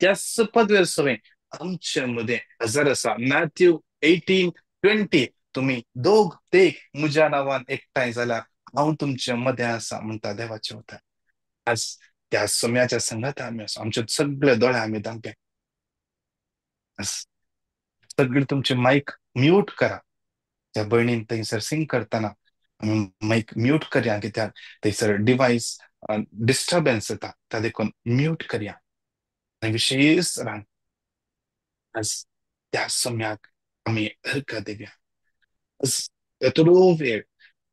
त्याच पदवेर सगळें आमचे मदें हजर आसा. मॅथ्यू 18:20, तुमी दोग तेग म्हज्या नांवान एकठांय जाल्यार हांव तुमचे मदें आसा म्हणटा देवाचें उतर. आज त्या सम्याच्या संगात आमी आसा. आमचे सगळे दोळे आमी धांपे. सगळे तुमचे मायक म्यूट करा. त्या भयणीन थंयसर सिंग करतना आमी मायक म्यूट करया, कित्याक थंयसर डिवायस डिस्टर्बन्स येता, त्या देखून म्यूट करया. आनी विशेश रान आज त्या सम्याक आमी अर्घ दिवया. आज एतलो वेळ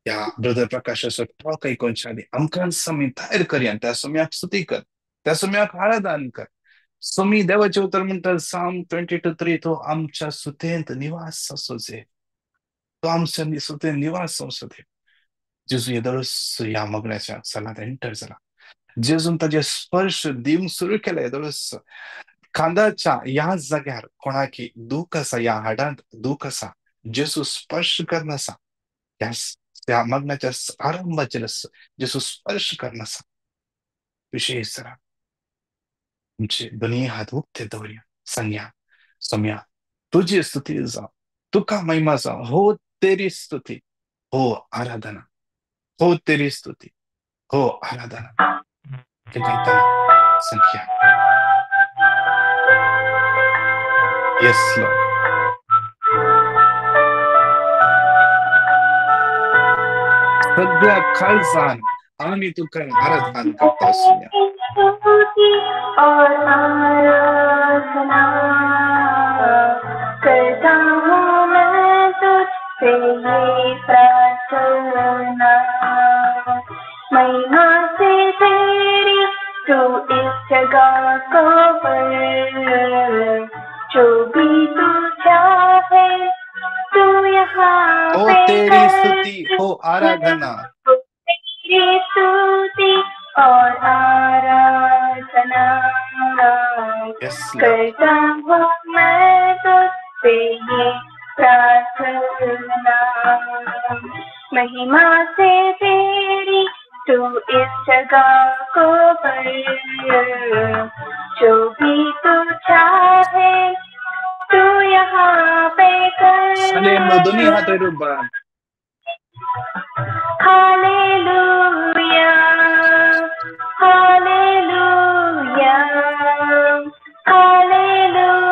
त्या ब्रदर प्रकाशाचो टॉक आयकोनच्या आदी आमकां आमी तयार करया. त्या सम्याक स्तुती कर, त्या सम्याक आराधन कर. स्वामी देवाचें उतर म्हणटा साम 22:3, तो आमच्या सुतेंत निवास आसो जे, तो आमच्या सुतेंत निवास आसो दे. जेजू येदोळच ह्या मगण्याच्या सलांत एंटर जाला. जेजून ताजे स्पर्श दिवंक सुरू केले. येदोळच खांदाच्या ह्या जाग्यार कोणाकी दूख आसा, ह्या हाडांत दूख आसा, जेजू स्पर्श करनासा. त्या मग्नाच्या आरंभाचेर जेजू स्पर्श करनासा. विशेष जरा आमचे दोनूय हात उक्ते दवरया. सांगया, सम्या तुजी स्तुती जावं, तुका महिमा जावं, हो तेरी स्तुती, हो आराधना, हो तेरी स्तुती, हो आराधना. गायतना संख्या. Yes Lord. सगळ्या काळजान आमी तुका आराधना करता आसुया. और आराधना करता हूँ मैं तुझसे ये प्रार्थना, महिमा से तेरी तू इस जगह को भर, जो भी तू चाहे तू यहाँ हो पे तेरी कर, स्तुति, हो आराधना, तेरी स्तुति और आराधना Yes, Lord. करता हूँ मैं तुझसे ये प्रार्थना, महिमा से तेरी तू इस जगह को भर, जो भी तू चाहे तू यहाँ पे कर. सगळे दोन्ही हात वयर उबार. Hallelujah, hallelujah, hallelujah,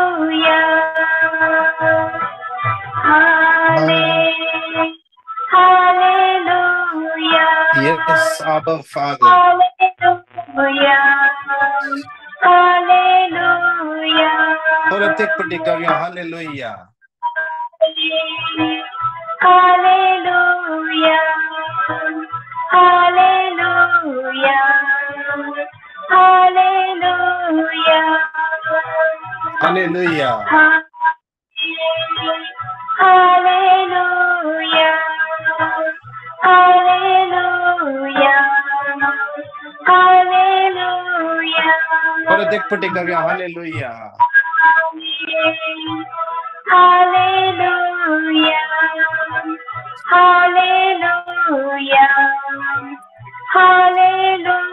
hallelujah. Yes, Abba Father. Hallelujah, hallelujah. परत एक पटी गाऊया hallelujah. Hallelujah, hallelujah, hallelujah, hallelujah. Hallelujah, hallelujah, hallelujah. परत एक पटी गाऊया hallelujah. Hallelujah, hallelujah, hallelujah,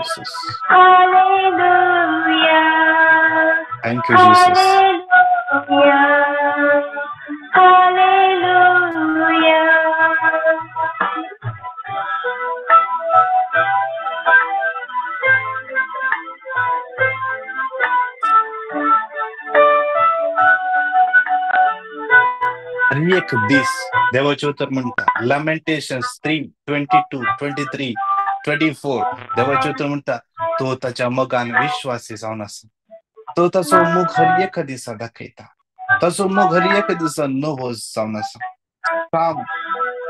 Jesus. Hallelujah, Thank you, Jesus. Hallelujah, hallelujah. हर एक दीस देवाचें उतर म्हणटा लॅमेंटेशन्स 3:22, 23, 24. देवाचें उतर म्हणटा तो ताच्या मोगान विश्वासी जावन आसा. तो ताचो मोग हर एका दिसा दाखयता. ताचो मोग हर एका दिसा नवो जावन आसा. Psalm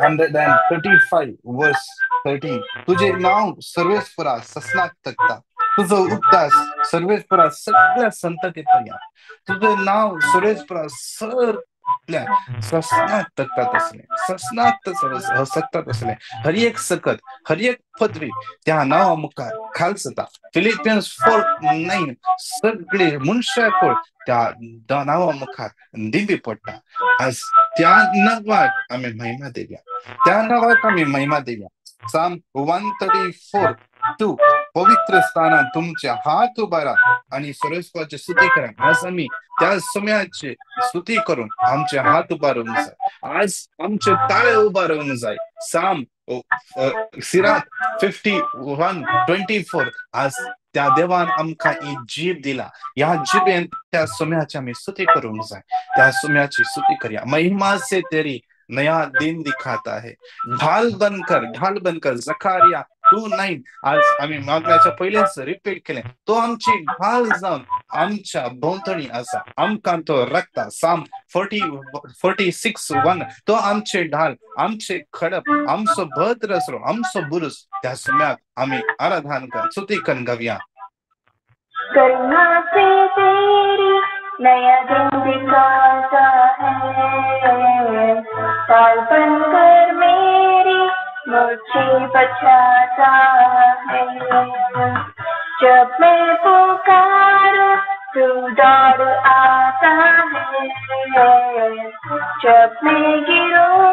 135 verse 13, तुझे नाव सर्वेस्परा ससनाक तकता, तुझो उपदास सर्वेस्परा सगळ्या संतती पर्यंत, तुझे नाव सर्वेस्परा सगळ्या ससनाक तकतात असले, ससनाक सकतात असले. हर एक सकत, हर एक पदवी त्या नावा मुखार खालसता. फिलिपियन्स 4:9, सगळे मनशाकूळ त्या नावा मुखार दिंबी पडटा. आज त्या नावाक आमी महिमा दिल्या, त्या नावाक आमी महिमा दिल्या. Psalm 134:2 पवित्र स्थानात तुमचे हात उबारा आणि सर्वेस्पराची स्तुती करा. आज आम्ही त्या सम्याची स्तुती करून आमचे हात उबारूंक जाय. आज आमचे ताळे उबारूंक जाय. साम सिराक 51:24 आज त्या देवान आमकां ही जीब दिला. ह्या जिबेन त्या सुम्याची आमी स्तुती करूंक जाय. त्या सुम्याची स्तुती करया. महिमा से तेरी नया दिन दिखाता है. ढाल बनकर, ढाल बनकर जकारिया 2:9 आज आम्ही मागण्याच्या पहिलेच रिपीट केले. तो आमची ढाल जावन आमच्या भोंवतणी आसा. आमकां तो रक्ता. साम 46:1 तो आमचे ढाल, आमचे खडप, आमचो भद्र आसलो, आमचो बुरुज. त्या सुम्याक आमी आराधन कर, स्तुती करून गावया. करुणा से तेरी नया दिन दिखाता है, ढाल बनकर मेरी मुझे बचाता है. जब मैं पुकारूं तू दौड़ आता है, जब मैं गिरूं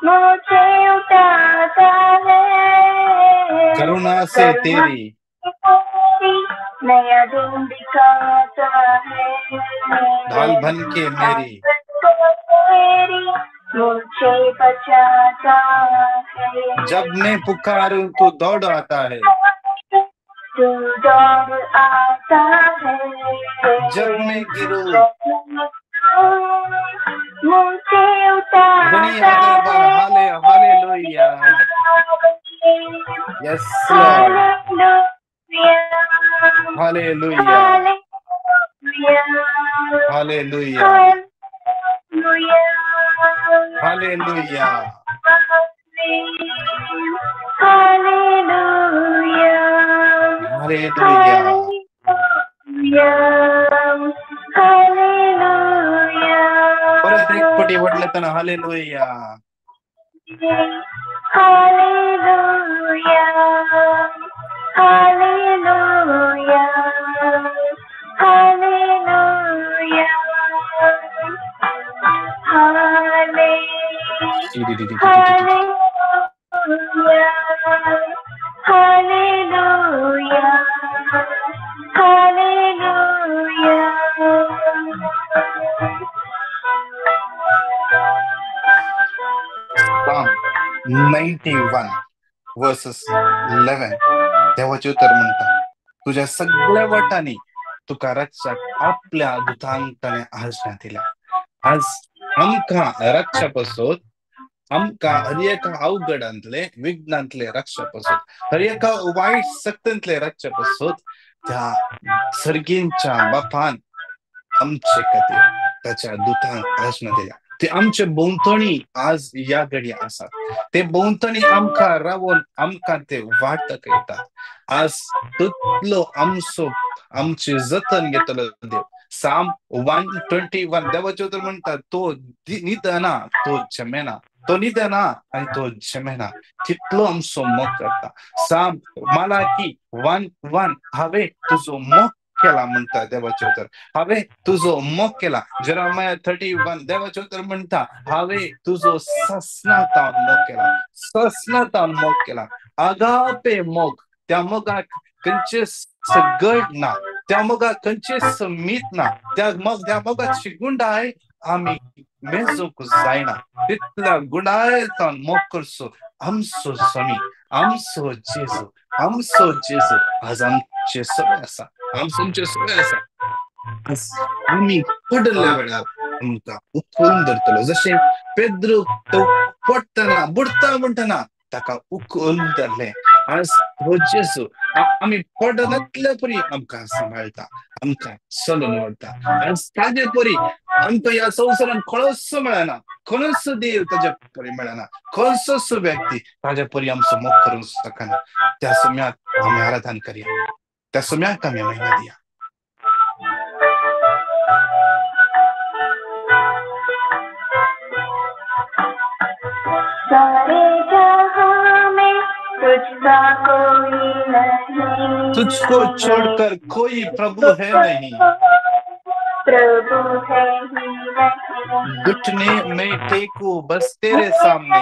मुझे उठाता है. करुणा से तेरी नया दिन दिखाता है, ढाल बन के मेरी मुझे बचाता है. जब मैं पुकारूं तो दौड़ आता है, तू दौड़ आता है. जब मैं गिरूं मुझे उठाता है. Hallelujah. Yes Lord. Hallelujah. Hallelujah. Hallelujah. Hallelujah. परत एक पटी वडले तर hallelujah. Hallelujah. Hallelujah. Hallelujah. Hallelujah. Hallelujah. Hallelujah. Psalm 91:11 देवाचे उतर म्हणता, तुझ्या सगळ्या वाटांनी तुका रक्षक आपल्या दुतांक ताणें आज्ञा दिल्या. आज आमकां रक्षा पासत, आमकां हर एका अवघडांतले विघ्नांतले रक्षा पासत, हर एका वायट सक्तंतले रक्षा पासत त्या सर्गींच्या बापान आमचे खातीर ताच्या दुतांक आज्ञा दिल्या. ते आमचे भोंवतणी आज ह्या घडये आसात. ते भोंवतणी आमकां रावोन आमकां ते वाट दाखयतात. आज तितलो आमचो आमचे जतन घेतलो देव. साम 121 देवाचे उतर म्हणटा, तो निदना तो जमेना, तो निदना आनी तो जमेना, तितलो आमचो मोग करता. साम मालाकी 1:1 हांवें तुजो मोग केला म्हणटा देवाचे उतर. हांवें तुजो मोग केला. जेरेमिया 31 देवाचे उतर म्हणटा, हांवें तुजो ससनातावन मोग केला, ससनातावन मोग केला. आगापे मोग, त्या मोगाक खंयचेच गड ना, त्या मोगाक खंयचेच मीत ना, त्या मोगाची गुंडाय आमी मेजूंक जायना. तितल्या गुंडायतावन मोग करचो आमचो स्वामी, आमचो जेजू, आमचो जेजू आज आमचे सगळे आसा, आमचे सगळे आसा. आज आमी पडल्या वेळार आमकां उखलून धरतलो. जशें पेद्रू तो पडटना बुडटा म्हणटना ताका उखलून धरलें. आज हो जेजू आमी पडनातले परी आमकां सांबाळटा, आमकां चलून व्हरता. आज ताजे परी आमकां ह्या संवसारांत कोणूच मेळना, कोणूच देव ताजे परी मेळना, खंयचोच व्यक्ती ताजे परी आमचो मोग करूंक शकना. त्या सम्याक आमी आराधन करया, त्या सम्याक आमी महिमा दिया. सारे जहां में तुझसा कोई नहीं, तुझको छोड़कर कोई प्रभु है नहीं, प्रभु है ही नहीं. घुटने में टेकू बस तेरे सामने,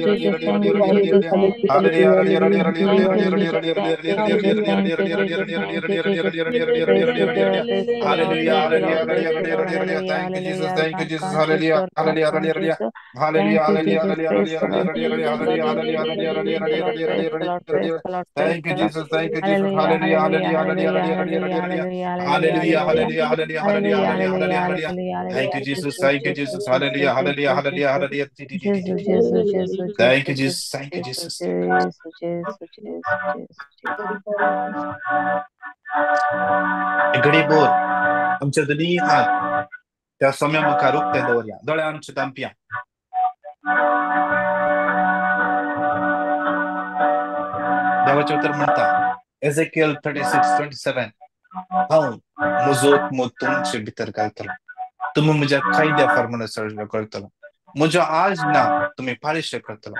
Jesus, thank you, Jesus, thank you, Jesus. Thank you, Jesus, thank you, Jesus, thank you, Jesus, thank you, Jesus. Praise the Lord, praise the Lord, Hallelujah, praise the hallelujah, Lord, praise hallelujah, the Lord, hallelujah. hallelujah, Thank you, Jesus. hallelujah. Thank you, I'm Jesus. conscious, Hallelujah, Lord, I'm hallelujah, conscious. hallelujah. Hallelujah, Thank you, hallelujah, Jesus, hallelujah, praise the Lord. hallelujah, hallelujah, Hallelujah, hallelujah, hallelujah, praise the hallelujah, Lord, praise the Lord, praise hallelujah. the Lord, praise Thank you, the Lord. Jesus. Thank you, Jesus. Hallelujah, Hallelujah, hallelujah, hallelujah, hallelujah, hallelujah, hallelujah, hallelujah, hallelujah. hallelujah, Hallelujah, hallelujah, hallelujah, hallelujah, hallelujah. hallelujah, Hallelujah, hallelujah, hallelujah, hallelujah. hallelujah, Thank hallelujah. you, Jesus. Jesus, Thank you, Jesus, Jesus. Jesus, Hallelujah, hallelujah, Jesus, hallelujah, Jesus, hallelujah. Jesus, Jesus, Jesus, Thank you, Jesus, Jesus. Thank you, Jesus, Jesus. Jesus, Jesus, Jesus, Jesus, Jesus. घडी बोर आमच्या दोन्ही हात त्या सोम्या मुखार उक्ते दवरया, दोळे आमचे धांपया. देवाचें उतर म्हणटा एजेकियल 36:27, हांव म्हजो आत्मो तुमचे भितर घालतलो, तुमी म्हज्या कायद्या प्रमाणे सगळें करतलो, म्हज्यो आज्ञा तुमी पाळिशे करतलो.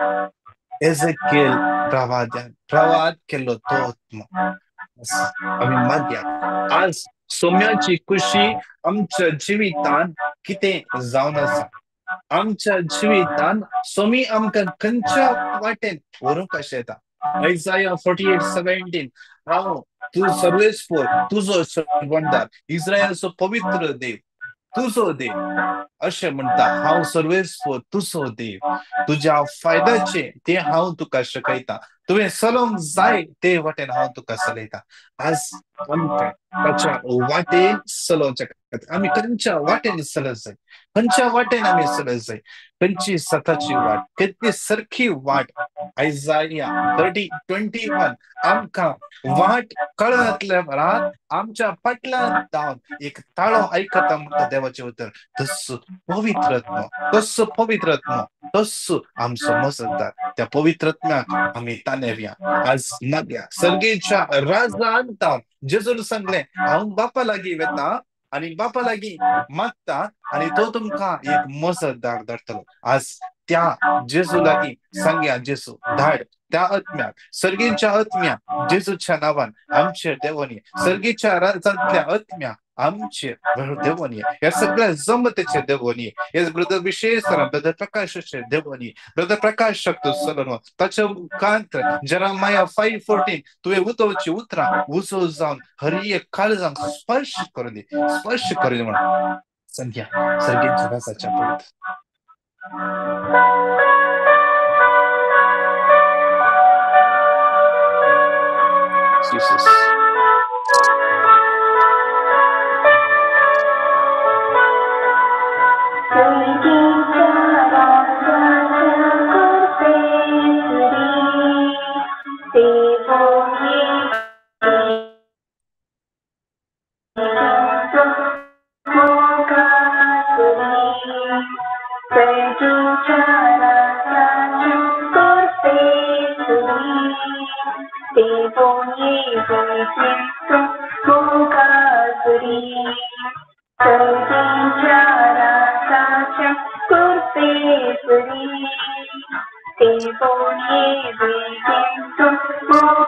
एजेकियल प्रवाद्यान प्रवाद केल्लो तो आत्मो आमी मागया. आज सोम्याची खुशी आमच्या जिवितान कितें जावन आसा, आमच्या जिवितान सोमी आमकां खंयच्या वाटेन व्हरूंक कशें येता. आयजाया 48:17, हांव तूं सर्वेस्पोर तुजो सरवणदार, इस्रायलचो पवित्र देव तुजो देव अशें म्हणटा, हांव सर्वेस्पोर तुजो देव, तुज्या फायद्याचें तें हांव तुका शिकयता, तुवें चलोवंक जाय ते वाटेन हांव तुका चलयता. आज आमकां ताच्या वाटेन चलोवच्या खातीर आमी खंयच्या वाटेन चलत जाय, खंयच्या वाटेन आमी चलत जाय, खंयची सताची वाट, कितली सारखी वाट. आयजाया 30:21 आमकां वाट कळनातल्या रात आमच्या फाटल्यान धांवन एक ताळो आयकता म्हणटा देवाचें उतर, तस्सो पवित्र आत्मो, तस्सो पवित्र आत्मो, तस्सो आमचो मजतदार. त्या पवित्र आत्म्याक आमी तानेवया. आज मागया सर्गेच्या राजान धांवन जेजून सांगलें, हांव बापा लागीं वेता आनी बापा लागीं मागता आनी तो तुमकां एक मजतदार धाडटलो. आज त्या जेजू लागीं सांगया, जेजू धाड त्या आत्म्याक, सर्गेच्या आत्म्या जेजूच्या नांवान आमचे देवनी, सर्गेच्या राजांतल्या आत्म्या आमचे देवनी, ह्या सगळ्या जमतेचे देवनी, हे ब्रदर विशेष ब्रदर प्रकाशाचे देवनी, ब्रदर प्रकाश शकतो सलन ताच्या मुखांत जेरेमाया 5:14 तुवें उतोवची उतरां उजो जावन हर एक काळजांक स्पर्श करून दी, स्पर्श करून दी म्हणून संध्या सर्गेच्या राजाच्या पवित्र. Jesus.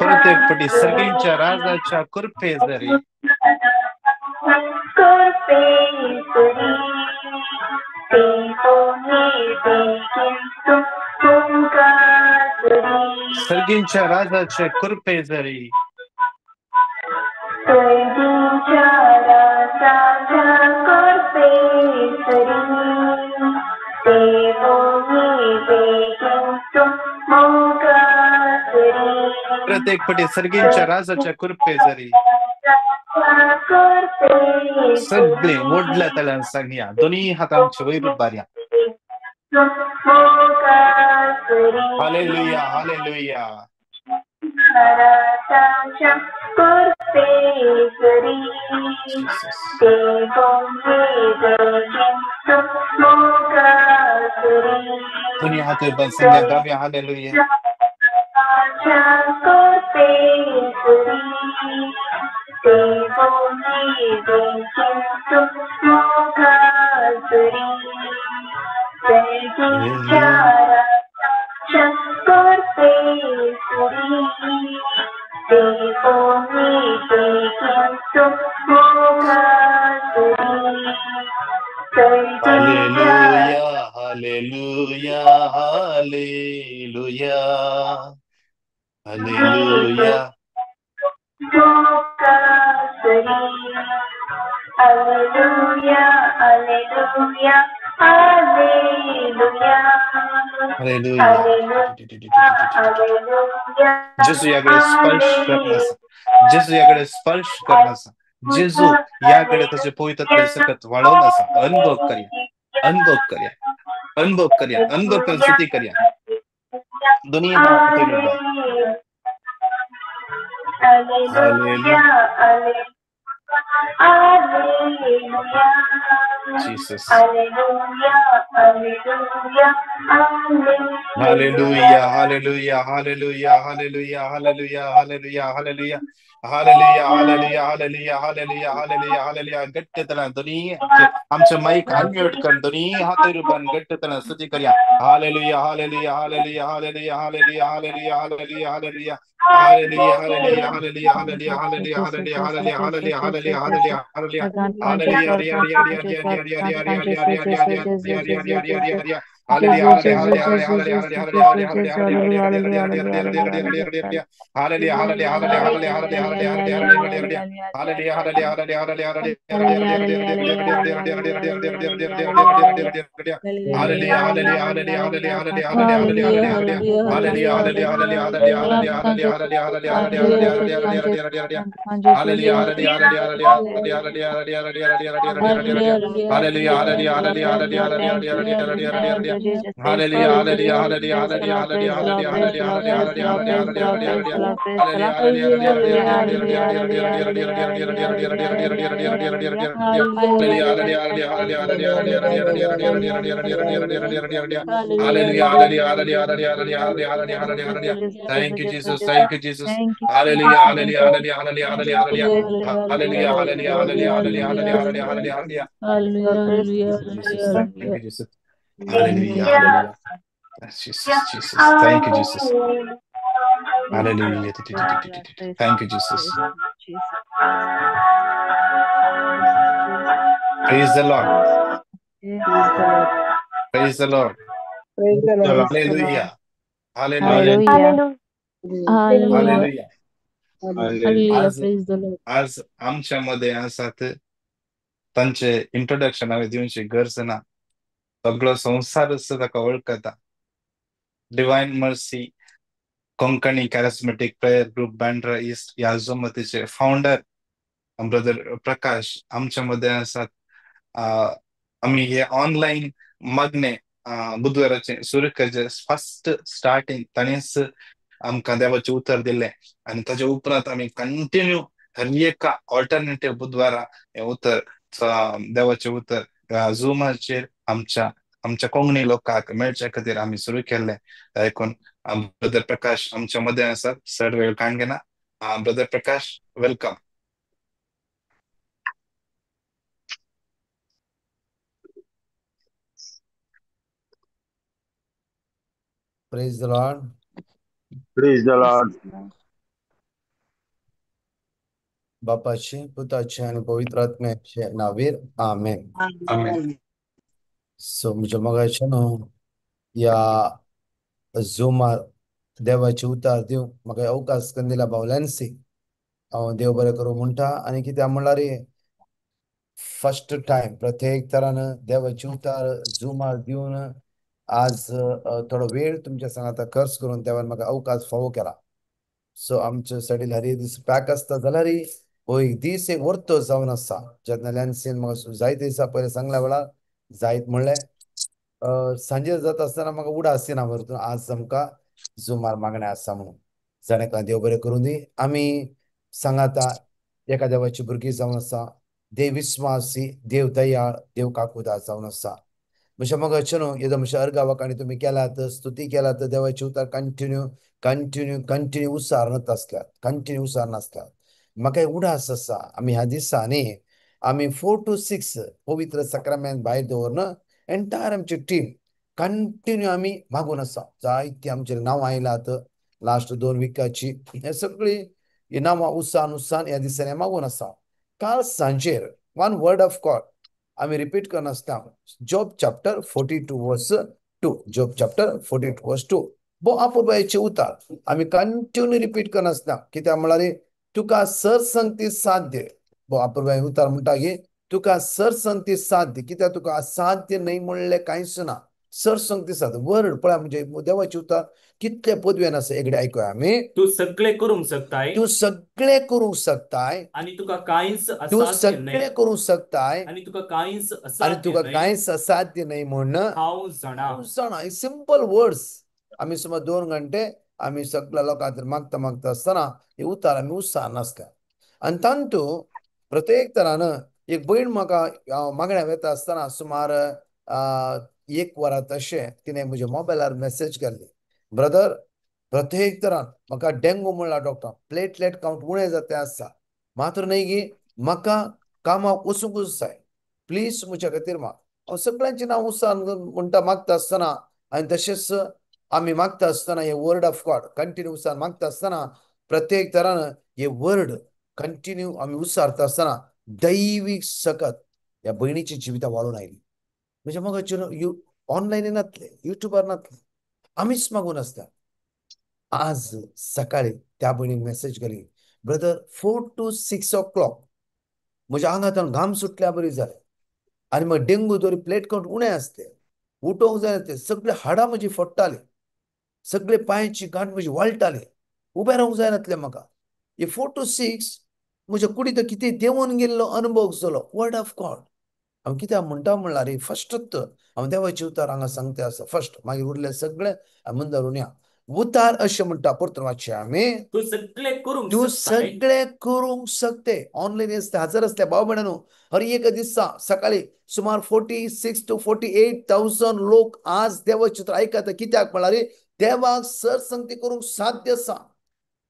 परत एक पटी सर्गींच्या राजाच्या कृपे जरी सर्गींच्या राजाचे कृपे जरी प्रत्येक पटी सर्गींच्या राजाच्या कृपे जरी सगळे मोडल्या तल्यान सांगया, दोन्ही हातांचे वयर उबारया. Hallelujah, hallelujah. Jesus. दोन्ही हात वर सांगया, गावया hallelujah. Hallelujah, Hallelujah, hallelujah, hallelujah. Hallelujah, hallelujah, hallelujah, hallelujah. Hallelujah. जेजू ह्या स्पर्श करना, जेजू ह्या स्पर्श करना, जेजू ह्या ताचे पवित्र सकत वाडोवन आसा. अनुभव करया, अनुभव करया, अनुभव करया, अनुभव करून स्तुती करया. दोन्ही Hallelujah, hallelujah, Jesus. Hallelujah, hallelujah, hallelujah, hallelujah, hallelujah, hallelujah, hallelujah, hallelujah, hallelujah, hallelujah, hallelujah, hallelujah, hallelujah, hallelujah, hallelujah. गट्टतला दोन्ही आमचं माईक अनम्यूट कर, दोन्ही हात रुपान गट्टतला स्तुती करया. Hallelujah, hallelujah, hallelujah, hallelujah, hallelujah, hallelujah, hallelujah, hallelujah, hallelujah, hallelujah, hallelujah, hallelujah, hallelujah, hallelujah, hallelujah, hallelujah, hallelujah, hallelujah, hallelujah, Thank you, Jesus. Thank you, Jesus. Hallelujah, hallelujah, hallelujah, hallelujah, hallelujah, hallelujah, hallelujah, hallelujah, hallelujah, hallelujah, hallelujah, hallelujah. Jesus. Thank you, Jesus. Hallelujah, hallelujah. Jesus, Jesus. Thank you, Jesus. Hallelujah. Thank you, Jesus. Praise the Lord. Praise the Lord. Praise the Lord. Hallelujah. Hallelujah. Hallelujah. Hallelujah. Hallelujah. आज Praise the Lord. आज आमच्यामध्ये आसात तांचे introduction हांवें दिवची गरज ना. सगळो संवसारच ताका वळखता. Divine Mercy Konkani Charismatic Prayer Group Bandra East ह्या जमतीचे फाउंडर ब्रदर प्रकाश आमच्या मध्ये आसात. आमी हे ऑनलायन मागणे बुधवाराचे सुरू करचे फर्स्ट स्टार्टिंग ताणेच आमकां देवाचें उतर दिलें आनी ताजे उपरांत आमी कंटिन्यू हर एका ऑल्टरनेटीव बुधवारा हें उतर देवाचें उतर झुमाचेर आमच्या आमच्या कोंकणी लोकांक मेळच्या खातीर आमी सुरू केल्लें. देखून ब्रदर प्रकाश आमच्या मदें आसात. चड वेळ काण घेना. Brother Prakash, welcome. Praise the Lord. Praise the Lord. बापाचे, पुताचे आणि पवित्र आत्म्याचे नावेर आमेन. आमेन. सो म्हज्या मोगाचे न्हू ह्या झुमार देवाचे उतार दिवंक म्हाका अवकाश करून दिला बावल्यांसी हांव देव बरें करूं म्हणटा. आनी कित्याक म्हणल्यार फर्स्ट टायम प्रत्येक तरान देवाचे उतार झुमार दिवन आज थोडो वेळ तुमच्या सांगाता खर्च करून देवान म्हाका अवकाश फावो केला. सो आमचे सायडीन हर दीस पॅक आसता जाल्यार हो एक दीस एक वर्तो जावन आसा. जेन्ना लॅन्सीन म्हाका जायते दिसा पयलें सांगल्या वेळार जायत म्हणलें सांजे जाता आसतना म्हाका उडास येना वरतून आज आमकां जुमार मागणें आसा म्हणून. जाणें देव बरें करूं दी. आमी सांगाता एका देवाची भुरगीं जावन आसा. देव विस्वासी, देव दयाळ, देव काकुदा जावन आसा. म्हज्या मोगाचे न्हू येदो म्हज्या अर्गावाक आनी तुमी केलात स्तुती केलात देवाचे उतार कंटिन्यू कंटिन्यू कंटिन्यू उसारत आसल्यात, कंटिन्यू उसार नासल्यात. म्हाका एक उडास आसा आमी ह्या दिसांनी आमी 4 to 6 पवित्र सक्रामेंत भायर दवरन एंटायर आमची टीम कंटिन्यू आमी मागून आसा. जायती आमची नांवां आयलात लास्ट 2 विकाची हे सगळी ही नांवां उत्सान उत्सान ह्या दिसांनी मागून आसा. काल सांजेर वन वर्ड ऑफ गॉड आमी repeat करनासता. Job chapter 42 verse 2, Job chapter 42 verse 2. भोव अपुरबायेचे उतार आमी कंटिन्यू रिपीट करनासता. कित्याक म्हळ्यार तुका सरसंगती साध्य. भोव अपुरबाये उतार म्हणटा की तुका सरसंगती साध्य. कित्याक तुका असाध्य न्हय म्हणलें कांयच ना. सरसंगती साध्य वर्ड पळय म्हणजे देवाचे उतार कितले पदवेन आसा. एकडे आयकुया आमी. तूं सगळे करूंक शकताय, तूं सगळे करूंक शकताय आनी तुका कांयच तूं असाध्य न्हय, सगळे करूंक शकताय आनी तुका कांयच आनी असाध्य तुका न्हय, कांयच असाध्य न्हय म्हूण हांव जाणा. हांव जाणा. Simple words. आमी सुमार 2 घंटे आमी सगळ्या लोकां खातीर मागता मागता आसतना हे उतार आमी उत्साह नासता. आनी तांतू प्रत्येक तरान एक भयण म्हाका हांव मागण्या वेता आसतना सुमार 1 वरां तशें तिणें म्हज्या मोबायलार मॅसेज केल्ली, ब्रदर प्रत्येक तरान म्हाका डेंगू म्हणला डॉक्टर, प्लेटलेट कावंट उणें जाता आसा, मात्र न्हय की म्हाका कामाक वचूंकूच जाय, प्लीज म्हज्या खातीर माग. हांव सगळ्यांचें नांव उत्साहान म्हणटा मागता आसतना आनी तशेंच आमी मागता आसतना हे वर्ड ऑफ गॉड कंटिन्यू उत्साहान मागता आसतना प्रत्येक तरान हे वर्ड कंटिन्यू आमी उत्सारता आसतना दैवीक सकत ह्या भयणीची जिवितां वाळून आयली. म्हणजे मग you online नातले, युट्यूबार नातले, आमीच मागून आसता. आज सकाळी त्या भयणीन मॅसेज केली, ब्रदर 4 to 6 o'clock म्हज्या आंगांतल्यान घाम सुटल्या बरी जाले आनी मग डेंगू दोरी प्लेट कावंट उणें आसले, उठोवंक जाय ते सगळे हाडां म्हजी फोडटाली, सगळे पांयची गांठ म्हजी वाळटाली, उबें रावंक जायनातलें म्हाका. हे 4 to 6 म्हज्या कुडींत कितें देंवून गेल्लो अनुभव जालो. वर्ड ऑफ गॉड हांव कित्याक म्हणटा म्हणल्यार फस्टच हांव देवाचे उतार हांगा सांगता आसा फस्ट, मागीर उरले सगळे मुंदरून या. उतार अशें म्हणटा परतून वाचया आमी. तूं सगळे करूंक तूं शकताय, सगळे करूंक शकते. ऑनलायन आसता हजर आसले भाव भयणांनो, हर एक दिसा सकाळी सुमार 46 to 48,000 लोक आज देवाचें उतर आयकता. कित्याक म्हळ्यार देवाक सरसंगती करूंक साध्य आसा,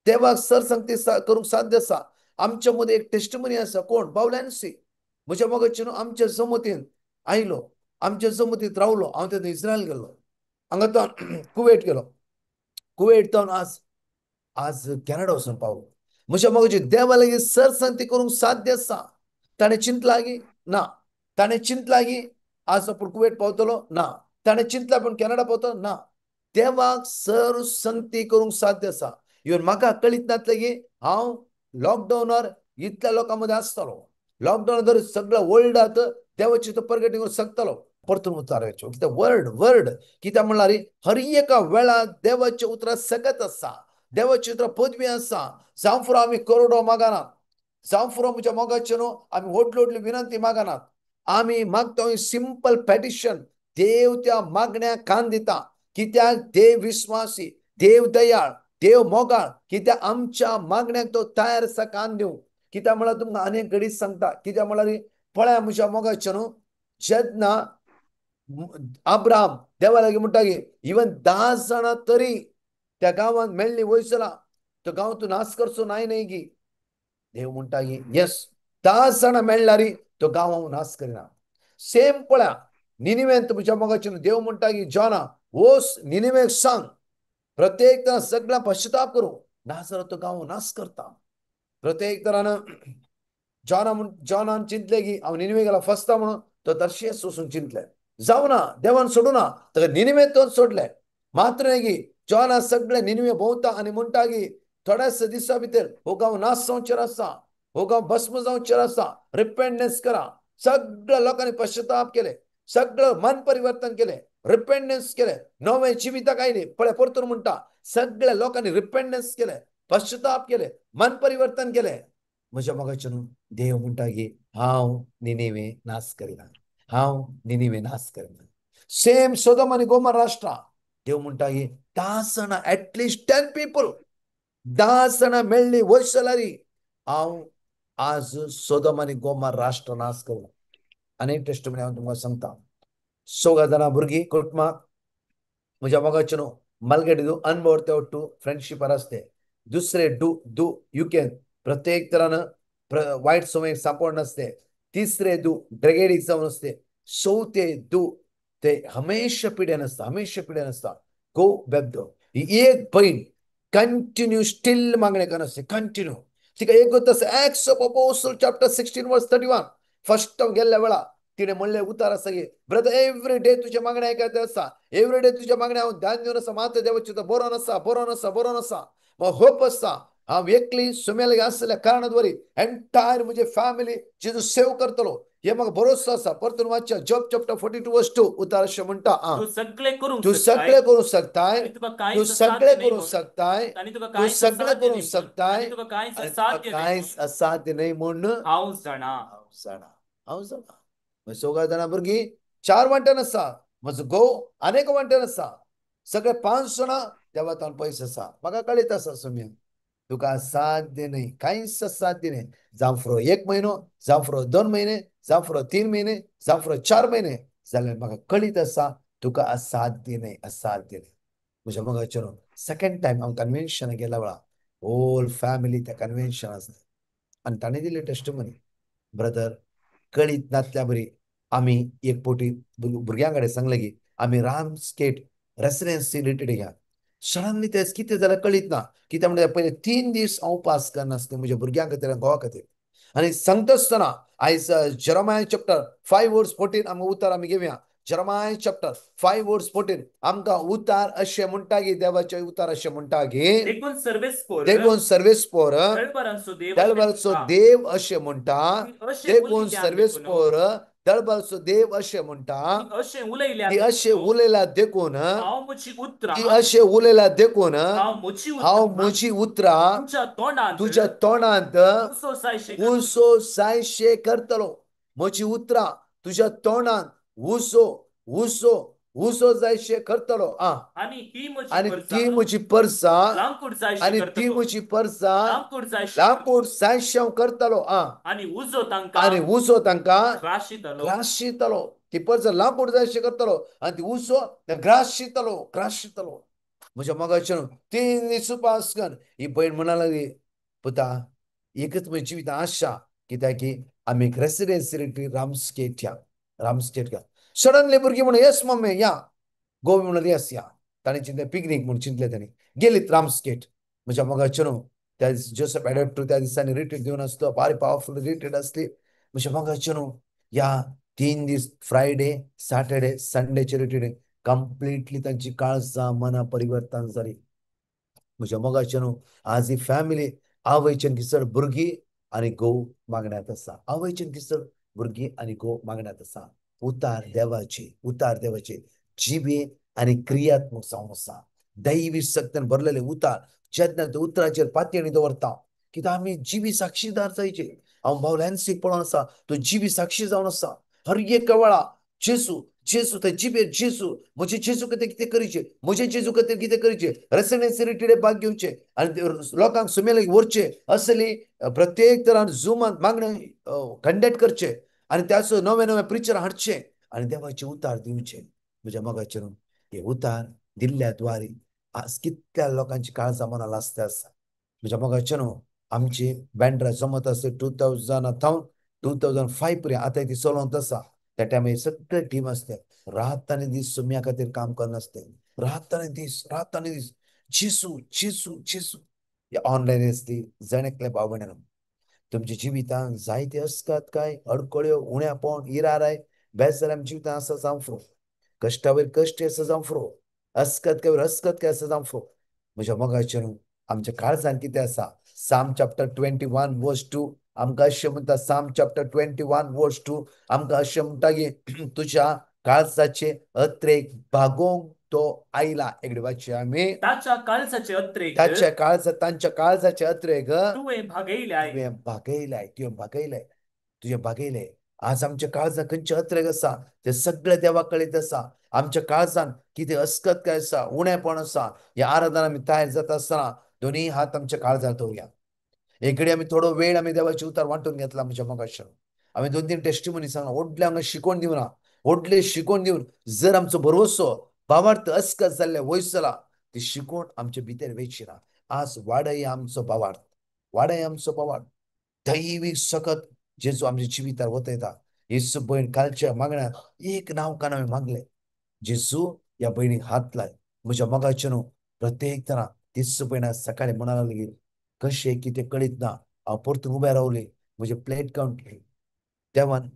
देवाक सरसंगती करूंक साध्य आसा. आमच्या मदीं एक टेस्टमनी आसा. कोण? बावल्यांसी म्हज्या मोगाचे न्हू आमच्या जमतीन आयलो, आमच्या जमतींत रावलो. हांव तेन्ना इस्रायल गेल्लो, हांगा तो कुवेट गेलो, कुवेट तावन आज आज कॅनडा वचून पावलो. म्हज्या मोगाचे देवा लागीं सरसंगती करूंक साध्य आसा. ताणें चिंतलां की ना, ताणें चिंतलां की आज आपूण कुवेट पावतलो ना, ताणें चिंतलां आपूण कॅनडा पावतलो ना. देवाक सरसंगती करूंक साध्य आसा. इवन म्हाका कळीत नासलें की हांव लॉकडावनार इतल्या लोकां मदें आसतलो, लॉकडावन धर सगळ्या वर्ल्डांत देवाचें तो परगट करूंक शकतलो. परतून उताराचो कित्याक वर्ड वर्ड कित्याक म्हणल्यार हर एका वेळार देवाचें उतरां सकत आसा, देवाचें उतरां पदवी आसा. जावं फुरो आमी करोडो मागनात, जावं फुरो म्हज्या मोगाचें न्हू आमी व्हडली व्हडली विनंती मागनात, आमी मागता सिंपल पेटिशन. देव त्या मागण्याक कान दिता. कित्याक देव विस्वासी, देव दयाळ, देव मोगाळ. कित्याक आमच्या मागण्याक तो तयार आसा कान दिवंक. कित्याक म्हळ्यार तुमकां आनी घडीत सांगता, कित्याक म्हळ्यार पळया म्हज्या मोगाचें न्हू जेन्ना अब्राम देवा लागीं म्हणटा की इवन 10 जाणां तरी त्या गांवांत मेळ्ळी वयसला तो गांव तूं नाश करचो नाय न्हय की. देव म्हणटा की येस 10 जाणां मेळ्ळ्यार तो गांव हांव नाश करिना. सेम पळया निनिवेंत म्हज्या मोगाचें देव म्हणटा की जॉना वोस निनिवेक सांग प्रत्येक तरान सगळ्या पश्चाताप करूं, नाजाल्यार तो गांव नाश करता. प्रत्येक तरान जॉना म्हण जॉनान चिंतलें की हांव निनिवे गेला फसता म्हणून तो तर्शेच वचून चिंतलें, जावं ना देवान सोडूं ना, ताका निनिवे तो सोडलें. मात्र न्हय की जॉना सगळे निनिवे भोंवता आनी म्हणटा की थोड्याच दिसा भितर हो गांव नाश जावचेर आसा, हो गांव भस्म जावचेर आसा, रिपेंडन्स करा. सगळ्या लोकांनी पश्चाताप केले, सगळं मन परिवर्तन केलें, रिपेंडन्स केलें, नवें जिविताक आयली. पळय परतून म्हणटा सगळ्या लोकांनी रिपेंडन्स केलें, पश्चाताप केलें, मन परिवर्तन केलें. म्हज्या मोगाचें न्हू देव म्हणटा की हांव निनिवे नाश करिना, हांव निनिवे नाश करिना. सेम सोदम आनी गोमर राष्ट्रां देव म्हणटा की 10 जाणां एटलिस्ट 10 पीपल 10 जाणां मेळ्ळी वयस जाल्यार हांव आज सोदम आनी गोमर राष्ट्र नाश करिना. आनी एक टेस्टमनी हांव तुमकां सांगता. 4 जाणां भुरगीं कुटुंबाक म्हज्या मोगाचें न्हू मालगेडी अनभव ते टू फ्रेंडशिपार आसते, दुसरे do do युकेन प्रत्येक तरान वायट समय सांपड नासते, तिसरे दू ड्रगेडीक जावन आसते, चवथे दू ते हमेशा पिड्यान आसता, हमेशा पिड्यान आसता. गो बेबदो ही एक भयण कंटिन्यू स्टील मागणें करना आसते, कंटिन्यू. तिका एक आसा Acts of Apostle chapter 16 verse 31 first हांव गेल्ल्या वेळा तिणें म्हणलें उतार आसा की ब्रदर एवरी डे तुज्या मागणें आयकत आसा, एवरी डे तुज्या मागणें हांव ध्यान दिवन आसा, मात देवाचें तो बरोवन आसा, बरोवन आसा, बरोवन आसा. म्हाका होप आसा हांव एकली सुम्या लागीं आसल्या कारणान वरी एंटायर म्हजे फॅमिली जेजू सेव करतलो हे म्हाका भरोसो आसा. परतून वाचया जॉब चॅप्टर 42:2 उतार अशें म्हणटा, तूं सगळें करूंक तूं शकताय, सगळें करूंक शकताय, आनी तुका तूं कांयच सगळें असाध्य न्हय करूंक म्हूण, शकताय, आनी तुका तूं कांयच सगळें असाध्य करूंक न्हय म्हूण, शकताय, आनी तुका कांयच आनी तुका असाध्य न्हय कांयच म्हूण असाध्य न्हय म्हूण हांव जाणा. हांव जाणा, हांव जाणा. मागीर चौगा जाणां भुरगीं 4 वांट्यान आसा, म्हजो घोव अनेक वांट्यान आसा, सगळे 5 जाणां देवा तावन पयस आसा. म्हाका कळीत आसा सुम्या तुका असाध्य न्हय, कांयच असाध्य न्हय. जावं फुरो 1 म्हयनो, जावं फुरो 2 म्हयने, जावं फुरो 3 म्हयने, जावं फुरो 4 म्हयने जाल्यार म्हाका कळीत आसा तुका असाध्य न्हय, असाध्य न्हय. म्हज्या मोगाचेर सेकंड टायम हांव कन्व्हेन्शनाक गेल्या वेळा होल फॅमिली त्या कन्व्हेन्शन आसलें आनी ताणें दिली टेस्टिमनी, ब्रदर कळीत नासल्या बरी आमी एक पोटी भुरग्यां कडेन सांगलें की आमी रामस्केट रेसिडेन्सी रिट्रीट घ्या. सडनली ते कितें जाल्यार कळीत ना, कित्याक म्हणल्यार पयले 3 दीस हांव उपास करनासलें म्हज्या भुरग्यां खातीर आनी घोवा खातीर. आनी सांगता आसतना आयज जेरोमाया चॅप्टर 5:14 आमकां उतार आमी घेवया. जेरोमाया चॅप्टर 5:14 आमकां उतार अशें म्हणटा की देवाचें उतार अशें म्हणटा की देखून सर्वेस्पोर, देखून सर्वेस्पोर दळबरांचो देव दळबरांचो देव अशें म्हणटा, देखून सर्वेस्पोर दळबरांचो देव अशें म्हणटा, अशें उलयल्या, ती अशें उलयला देखून हांव म्हजी उतरां, ती अशें उलयला देखून हांव म्हजी हांव म्हजी उतरां तुज्या तोंडांत, तुज्या तोंडांत उसो जायशे करतलो. म्हजी उतरां तुज्या तोंडांत उसो उसो उसो जायशे करतलो. आनी ही आनी ती म्हजी परसा, आनी ती म्हजी परसा लांकूड जायशे हांव करतलो. आनी उजो तांकां, आनी उजो तांकां ग्राशितलो, ग्राशितलो. ती परसा लांकूड जायशे करतलो आनी ती उजो ग्राशितलो, ग्राशितलो. म्हज्या मोगाचें 3 दीस उपास कर. ही भयण म्हणा लागली, पुता एकच म्हज्या जिवितांत आशा कित्याक की आमी एक रेसिडेन्सी रिट्रीट रामस्केट या, रामस्केट या. सडनली भुरगीं म्हणून येस मम्मी या, गोवी म्हणून येस या. ताणें चिंतलें पिकनीक म्हूण चिंतलें, ताणें गेलीत रामस्केट. म्हज्या मोगाचें न्हू त्या दीस जोसेफ एडप्टू त्या दिसांनी रिट्रीट दिवन आसलो, बारी पावरफूल रिट्रीट आसली. म्हज्या मोगाचें न्हू ह्या 3 दीस फ्रायडे सॅटर्डे संडेचे रिट्रीट कंप्लिटली तांची काळजां मनां परिवर्तन जाली. म्हज्या मोगाचें न्हू आज ही फॅमिली आवयचें किसर भुरगीं आनी घोव मागण्यांत आसा, आवयचें किसर भुरगीं आनी घोव मागण्यांत आसा. उतार देवाची, उतार देवाची जिवी आनी क्रियात्मक जावन आसा. दैवी शक्तीन भरलेले उतार जेन्ना ते उतराचेर पातयेणी दवरता कित्याक आमी जिवी साक्षीदार जायचे. हांव भाव लॅन्सीक पळोवन आसा, तो जिवी साक्षी जावन आसा. हर एक वेळा जेजू जेजू ते जिबेर जेजू, म्हजे जेजू खातीर कितें करीचे, म्हजे जेजू खातीर कितें करीचे, रेसिडेन्सी रिट्रीट भाग घेवचे आनी लोकांक सुमेले व्हरचे, असली प्रत्येक तरान झुमान मागणें कंडक्ट करचे आनी त्याचो नवे नवे प्रिचर हाडचे आनी देवाचे उतार दिवचे. म्हज्या मोगाचेर हे उतार दिल्ल्या द्वारे आज कितल्या लोकांची काळजां मनां लासते आसा. म्हज्या मोगाचेर आमची बँड्रा जमत आसली 2000 थावन 2005 पर्यंत आतां ती चलोवंत आसा. त्या टायमार सगळे टीम आसले, रात आनी दीस सुम्या खातीर काम करनासले, रात आनी दीस, रात आनी दीस जेजू जेजू जेजू. हे ऑनलायन आसली जण एकल्या भाव भयणांनो तुमच्या जिवितांत जायते असकात काय अडकळ्यो उण्यापण इराराय बेजार आमच्या जिवितांत आसा जावं फ्रो, कश्टावयर कश्ट आसा जावं फ्रो, असकत काय असकत काय आसा जावं फ्रो. म्हज्या मोगाचेर आमच्या काळजान कितें आसा, साम चॅप्टर 21:2 आमकां अशें म्हणटा, साम चॅप्टर 21:2 आमकां अशें म्हणटा की तुज्या काळजाचे अत्रेक भागोवंक तो आयला. एकडे वाचया आमी, ताच्या काळजाचे अत्रेक, ताच्या काळजा, तांच्या काळजाचे अत्रेक तुवें भागयल्याय, तुवें भागयल्याय, तुवें भागयल्याय, तुजें भागयलें. आज आमच्या काळजान खंयचे अत्रेक आसा ते सगळे देवा कळीत आसा. आमच्या काळजान कितें अस्कत काय आसा, उणेपण आसा, ह्या आराधना आमी तयार जाता आसतना दोनूय हात आमच्या काळजार दवरया. एकडे आमी थोडो वेळ आमी देवाचे उतार वांटून घेतला. आमच्या मोगाचेर आमी 2-3 टेस्टिमनी सांगला, व्हडले हांगा शिकोवन दिवना, व्हडले शिकोवन दिवन जर आमचो भरवसो भावार्थ अस्कत जाल्ले वयसला ती शिकोवन आमचे भितर वेची ना. आज वाडय आमचो भावार्थ, वाडय आमचो भावार्थ. दैवी सकत जेजू आमच्या जिवितार वतयता. येसू भयण कालच्या मागण्यांत एक नांव कान आमी मागले, जेजू ह्या भयणीक हात लाय. म्हज्या मोगाचें न्हू प्रत्येक तरा तीच भयण आज सकाळी म्हणा लागली कशें कितें कळीत ना, हांव परतून उबें रावलें, म्हजें प्लेट काउंट देवान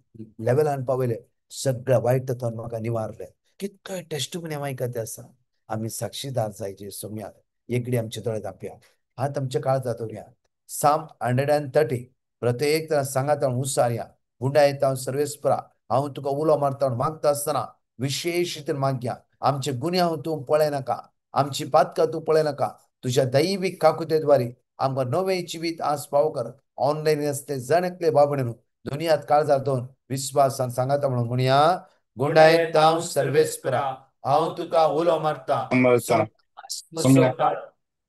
लेवलान पावयले, सगळ्या वायट तत्वान म्हाका निवारले. कितको टेस्टिमनी हांव आयकत आसा. आमी साक्षीदार जायचे सोम्या एकडे आमचे दोळे धांपया, हात आमच्या काळजात दवरया. साम 130 प्रत्येक सांगात हुसारया. गुंडायता हांव सर्वेस्परा, हांव तुका उलो मारता मागता आसतना विशेश रितीन मागया. आमचे गुन्यांव तूं पळय नाका, आमची पातकां तूं पळय नाका. तुज्या दैवीक काकुतेद्वारे आमकां नवें जिवीत आज पाव कर. ऑनलायन आसले जण एकले बाबणे न्हू दुनियात काळजार दोन विस्वासान सांगाता म्हणून म्हणया. गुंडायता हांव सर्वेस्परा, हांव तुका उलो मारता,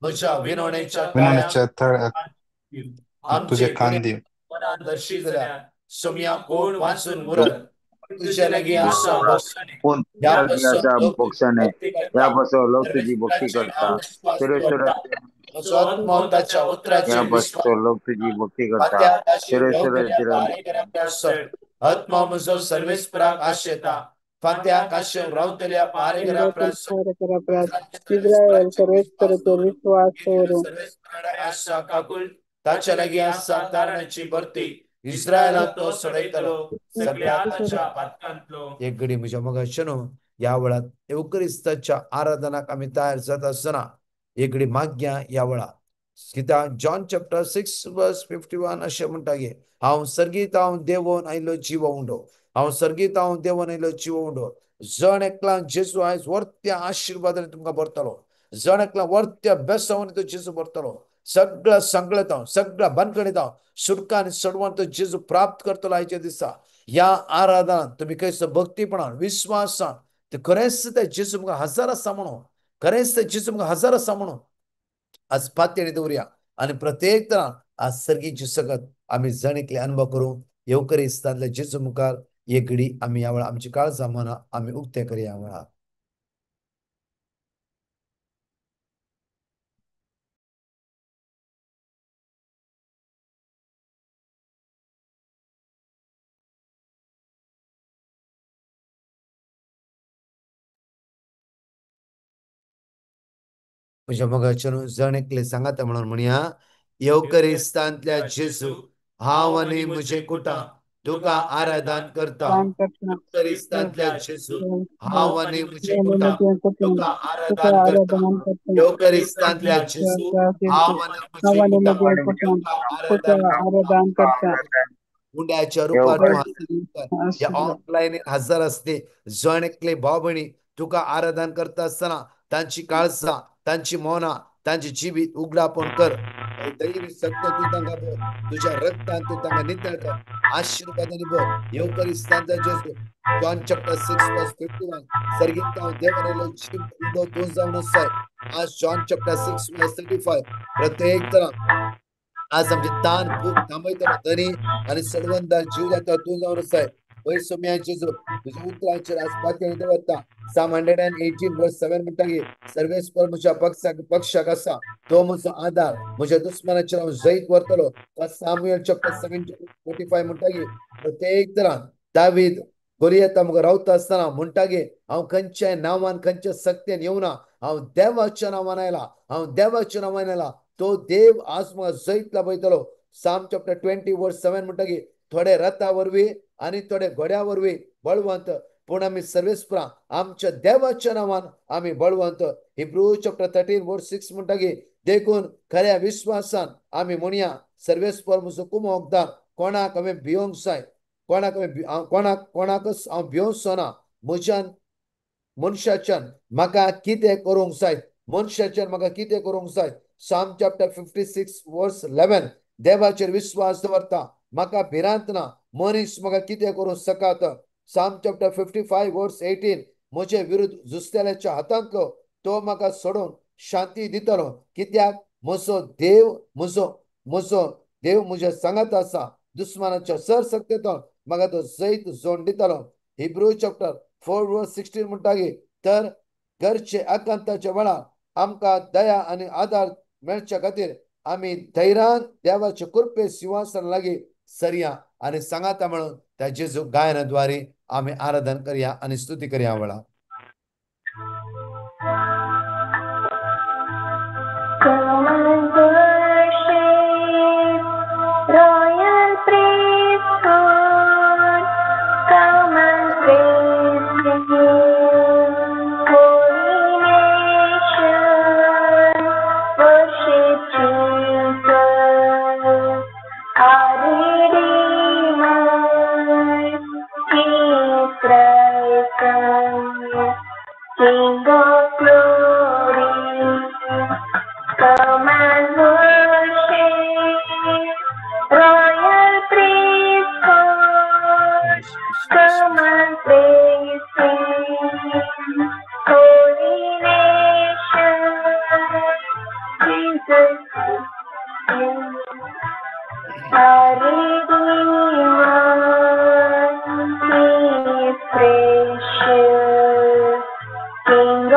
म्हज्या विनवणेच्या तळ्याक तुजे कान दी. दर्शी जाल्यार सोम्या कोण वाचून उरत तुझ्या लागीं आसा भोगसणे, ह्या पासून लोक तुजी भक्ती करता. ताच्या उतराचेर लोक तुजी भक्ती करता. आत्मा म्हजो सर्वेस्पराक आशेता, फांत्याक आशेवन रावतल्या पारेकरा आसा काकूळ ताच्या लागीं आसा तारणाची भरती, इस्रायलाक तो सोडयतलो सगळ्या ताच्या पातकांतलो. एक घडी म्हज्या मोगाचेनो, ह्या वेळार येवक्रिस्ताच्या आराधनाक आमी तयार जाता आसतना एक घडी मागया ह्या वेळार. कित्याक जॉन चॅप्टर 6 वर्स 51 अशें म्हणटा गे, हांव सर्गीत हांव देवोन आयलो जीव उंडो, हांव सर्गीत हांव देवोन आयलो जीव उंडो. जण एकला जेजू आयज वर्त्या आशिर्वादान तुमकां भरतलो, जण एकला वर्त्या बेसावन तो जेजू भरतलो. सगळ्या संकळत हांव, सगळ्या बंदखणीत हांव सुटका आनी सडवान तो जेजू प्राप्त करतलो आयच्या दिसा. ह्या आराधनान तुमी खंयसर भक्तीपणान विस्वासान ते खरेंच ते जेजू मुखार हजार आसा म्हणून, खरेंच ते जेजू मुखार हजार आसा म्हणून आज पातयेणी दवरया. आनी प्रत्येक तरान आज सर्गीची सगत आमी जण एकले अनुभव करूं. येवकरिस्तांतल्या जेजू मुखार एक घडी आमी ह्या वेळार आमची काळजां मनां आमी उक्ते करया ह्या वेळार. म्हज्या मोगाचें जण एकले सांगाता म्हणून म्हणया, येवकरिस्तांतल्या जेजू, हांव आनी म्हजें कुटां तुका आराधन करता. येवकरिस्तांतल्या जेजू, हांव आनी म्हजें कुटां तुका आराधन करता. येवकरिस्तांतल्या जेजू, हांव आनी म्हजें कुटां तुका आराधन करता. गुंड्याच्या रुपार तूं हजर, ऑनलायन हजर आसले जण एकले भाव भयणी तुका आराधन करता आसतना तांची काळजां, तांची मनां, तांची जिवीत उगडापण कर. दैवी सक्त तूं तांकां भर, तुज्या रक्तान तूं तांकां नितळ कर, आशिर्वादांनी भर. येवकरिस्तांतल्या जेजू, जॉन चॅप्टर 6 वर्स 51, सर्गीत हांव देवान जीव उंडो तूं जावन आसाय. आज जॉन चॅप्टर 6 वर्स 35 प्रत्येक तरान आज आमची तान भूक थांबयतलो धनी आनी सडवंदार जीव जाता तूं जावन आसाय. वयर सोम्या जेजू, तुज्या उतरांचेर आज पातयेणी दवरता. साम 118 वर्स 7 म्हणटा की सर्वेस्पर म्हज्या पक्षाक आसा, तो म्हजो आदार, म्हज्या दुस्मनाचेर हांव जैत व्हरतलो. सामुएल चॅप्टर 7:45 म्हणटा की प्रत्येक तरान दावीद गोलियता मुखार रावता आसतना म्हणटा की हांव खंयच्याय नांवान खंयच्या सक्तेन येवना, हांव देवाच्या नांवान आयला, हांव देवाच्या नांवान आयला, तो देव आज म्हाका जैत लाभयतलो. साम चॅप्टर 20 वर्स 7 म्हणटा की थोडे रथा वरवीं आनी थोडे घोड्या वरवीं बळवंत, पूण आमी सर्वेस्परा आमच्या देवाच्या नांवान आमी बळवंत. हिब्रू चॅप्टर 13 वर्स 6 म्हणटा की देखून खऱ्या विस्वासान आमी म्हणया, सर्वेस्पर म्हजो कुमोकदार, कोणाक हांवें भियोंक जाय, कोणाक हांवें कोणाकच हांव भियोंचो ना. म्हज्यान मनशाच्यान म्हाका कितें करूंक जाय, मनशाच्यान म्हाका कितें करूंक जाय. साम चॅप्टर 56 वर्स 11, देवाचेर विस्वास दवरता, म्हाका भिरांत ना, मनीस म्हाका कितें करूंक शकात. साम चॅप्टर 55 वर्स 18, म्हजे विरुद्ध झुजतल्याच्या हातांतलो तो म्हाका सोडून शांती दितलो, कित्याक म्हजो देव म्हजो म्हजो देव म्हज्या सांगात आसा, दुस्मानाच्या सर सक्तेंत म्हाका तो जैत जोड दितलो. हिब्रू चॅप्टर 4 वर्स 16 म्हणटा की तर घरचे आकांताच्या वेळार आमकां दया आनी आदार मेळच्या खातीर आमी धैर्यान देवाचे कृपे सिंहासन लागीं सरया आनी सांगाता म्हणून त्या जेजू गायनाद्वारे आमी आराधन करया आनी स्तुती करया वेळा. Come and worship, royal priesthood,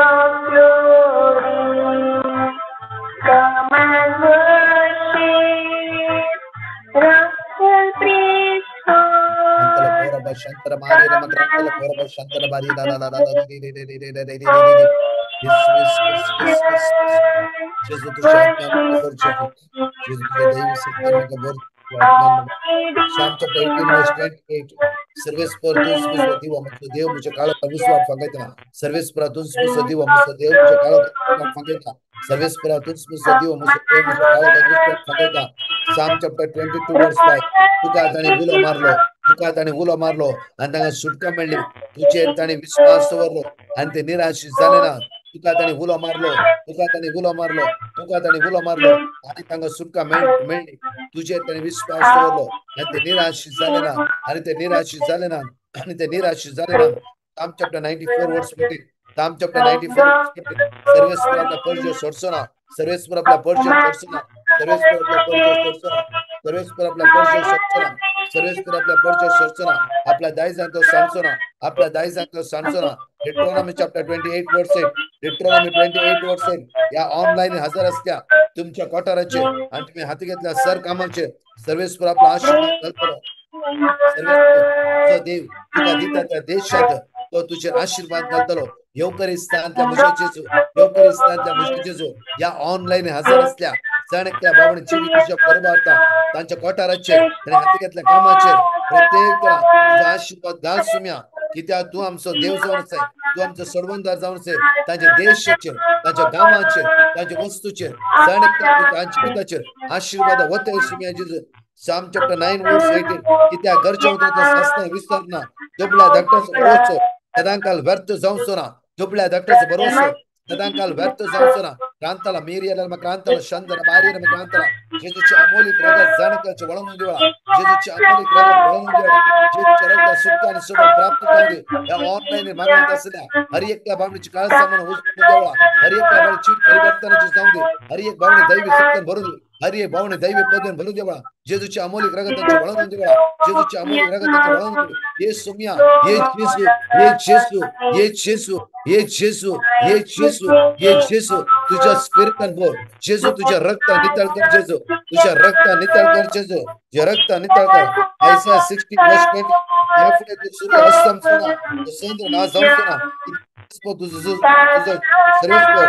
of glory, come and worship, royal priesthood. Psalm chapter 18 verse 28. सर्वेस्पर तुझ दिवा मुझे देव मुझे काळो विश्वास फांगयता. सर्वेस्पर तुझ दिवा मुझे देव मुझे काळो फांगयता. सर्वेस्पर तुझ दिवा मुझे देव मुझे काळो विश्वास फांगयता. Psalm chapter 22 verse 5. तुका ताणें उलो मारलो, तुका ताणें उलो मारलो आनी तांकां सुटका मेळ्ळी. तुजेर ताणें विश्वास दवरलो आनी ते निराश जाले ना. तुका ताणें उलो मारलो, तुका ताणें उलो मारलो, तुका ताणें उलो मारलो आनी तांकां सुटका मेळ्ळी. तुजेर ताणें विश्वास दवरलो आनी ते निराश जाले ना, आनी ते निराश जाले ना, आनी ते निराश जाले ना. Psalm chapter 94 verse 14. Psalm chapter 94 verse 14. सर्वेस्पर आपला परजो सोडचो ना, सर्वेस्पर आपला परजो सोडचो ना, सर्वेस्पर आपला परजो सोडचो ना, सर्वेस्पर आपला परजो सोडचो ना, सर्वेस्पर आपला परजो सोडचो ना, आपल्या दायजान तो सांडचो ना, आपल्या दायजान तो सांडचो ना. Deuteronomy chapter 28 verse 8. Deuteronomy 28 verse 8. या ऑनलाईन हजर असल्या तुमच्या कोठाराचे आणि तुम्ही हाती घेतल्या सर कामाचे सर्वेस्पर आपला आशीर्वाद घालतलो. सर्वेस्पर देव तुका दिता त्या देशात तो तुझे आशीर्वाद घालतलो. येवकरिस्तांतल्या म्हज्या जेजू, येवकरिस्तांतल्या म्हज्या जेजू, या ऑनलाईन हजर असल्या जण एकल्या बाबांनी जिवीत तुझ्या बरोबर तांच्या कोठाराचेर आनी हाती घेतल्या कामाचेर प्रत्येक तुझो आशीर्वाद घाल सुम्या. कित्याक तूं आमचो देव जावन आसाय, तूं आमचो सोडवणदार जावन आसाय. तांच्या देशाचेर, तांच्या गांवाचेर, तांच्या वस्तूचेर जण एकल्या जिविताचेर आशीर्वाद वतय सुम्या जेजू. Psalm chapter 9 verse 18. कित्याक घरच्या उतराचो सासणां विसरना, दुबळ्या धाकट्याचो भरोसो सदांकाल व्यर्थ जावचो ना, दुबळ्या धाकट्याचो भरोसो सदांकाल व्यर्थ जावचो ना. क्रांताला मेरियाला क्रांताला शंदर बारियर क्रांताला जेजूची अमोलिक रगत जाणकाचे वळून दिवळा, जेजूची अमोलिक रगत वळून दिवळा, जेजूच्या रगत सुटका आणि सुटका प्राप्त करू दे. या ऑनलाईन मागण्यात असल्या हर एकल्या भावनेची काळ सामान उचलून देवळा, हर एकल्या भावनेची परिवर्तनाची जाऊ दे, हर एक भावने दैवी शक्तीन भरून दे, हर एक भावने दैवी पदवीन भरून देवळा. जेजूची अमोलिक रगत त्यांचे वळून देवळा, जेजूची अमोलिक रगत त्यांचे वळून दे. ये सुम्या, ये जेसू, ये जेसू, ये जेसू, ये जेसू, ये जेसू, ये जेसू, तुझ्या स्पिरिटान बोल जेजू, तुझ्या रक्ता नितळ कर जेजू, तुझ्या रक्ता नितळ कर जेजू, तुझ्या रक्ता नितळ कर. आयसा 60 verse 20. यापुढे तू सूर्य अस्तमचो ना, तू चंद्र ना जावचो ना. तुझो सर्वेस्पर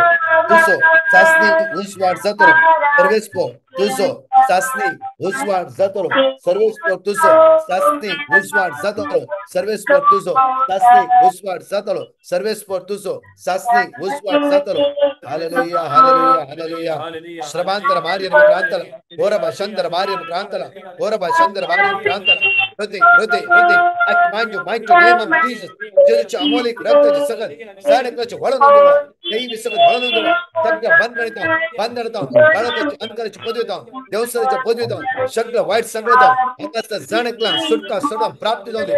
तुझो चाचणी उजवाड जातलो, सर्वेस्पर तुझो चाचणी उजवाड जातलो, सर्वेस्पर तुझो चाचणी उजवाड जातलो, सर्वेस्पर तुझो चाचणी उजवाड जातलो, सर्वेस्पर तुझो चाचणी उजवाड जातलो. Hallelujah, hallelujah, hallelujah. श्रमांतर Maurya क्रांतला, ओरबा शंतर Maurya क्रांतला, ओरबा शंतर Maurya क्रांतला. हृदय हृदय हृदय I command you mighty name of Jesus. जेजूच्या Amolik रक्ताचे सगळ साडेकचे वळून देवा, दैवी सगळ वळून देवा. सगळ्या बंधनांत बंधनांत काळोखाच्या अंधकाराची पदवी दाव, देवसराच्या पदवी दाव, सगळं वाईट सगळं दाव. हांगासर जण एकला सुटका सोडा प्राप्त जाऊ दे.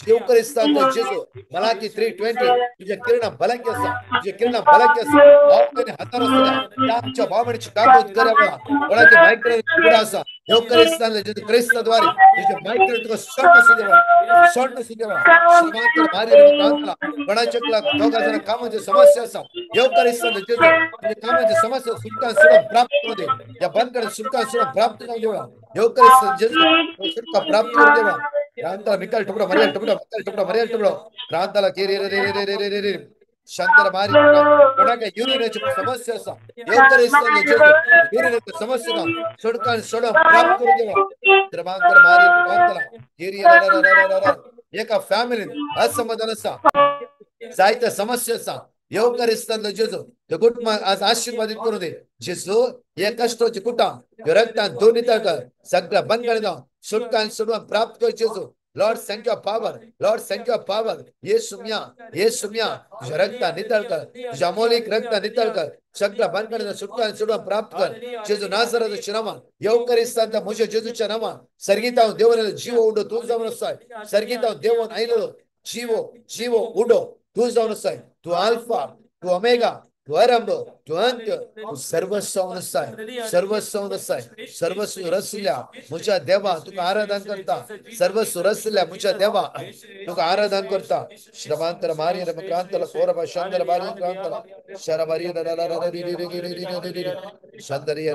येवकरिस्तांतलो जेजू. मलाकी 3:20. तुझ्या किरणा भलायकी आसा, तुझ्या किरणा भलायकी आसा. भावकांनी हातार आसल्या त्या आमच्या भावणीची दाखवत करा. कोणाचे मायक्रेन पुढे आसा, येवकरिस्तांतल्या जेजू क्रिस्ताद्वारे तुझ्या मायक्रेन तुका सोडणं सुद्धा, सोडणं सुद्धा. श्रीमंत भारी क्रांतला कोणाच्या दोघा जण कामाची समस्या आसा, येवकरिस्तांतल्या जेजू तुझ्या कामाची समस्या सुटका सोडा प्राप्त करू दे. या बंदकडे सुटका सोडा प्राप्त करू देवा. येवकरिस्तांतल्या जेजू सुटका प्राप्त करू देवा. क्रांताला मिकाल टुकडो मरियल टुकडो मिकाल टुकडो मरियल टुकडो क्रांताला केरी रे रे रे रे रे रे शंकर मारी. कोणाक युरिनाची समस्या आसा, येवकरिस्तांतल्या जेजू युरिनाची समस्या सुटका सोडा प्राप्त करू देवा. क्रमांतर मारी क्रांताला केरी रे रे रे रे. एका फॅमिलीन असमाधान आसा, जायत्या समस्या आसा, येवकरिस्तांतलो जेजू ते कुटुंबाक आज आशीर्वादित करू दे. जेजू हे कष्टाचे कुटुंब रक्तान दोन नितळ कर, सगळ्या बंधनां सुटका आनी सोडवा प्राप्त कर जेजू. Lord send your power, Lord send your power. ये सुम्या, ये सुम्या, तुझ्या रक्ता नितळ कर, तुझ्या अमोलिक रक्ता नितळ कर, सगळ्या बंधनां सुटका आनी सोडवा प्राप्त कर जेजू नासराच्या नांवान. येवकरिस्तांतल्या म्हज्या जेजूच्या नांवान. सर्गीताव देवन जीवो उडो तूं जावन आसाय, सर्गीताव देवन आयलेलो जीवो जीवो उडो तूं जावन आसाय. तूं आल्फा, तूं ओमेगा, तूं आरंभ, तूं अंत, तूं सर्वस्व आसाय, सर्वस्व आसाय, सर्वस्व रसल्या म्हज्या देवा तुका आराधन करता, सर्वस्व रसल्या म्हज्या देवा तुका आराधन करता. श्रवांतर मार्य क्रांतल कोरब शंदर बार्य क्रांतल शरबरी शंदरी.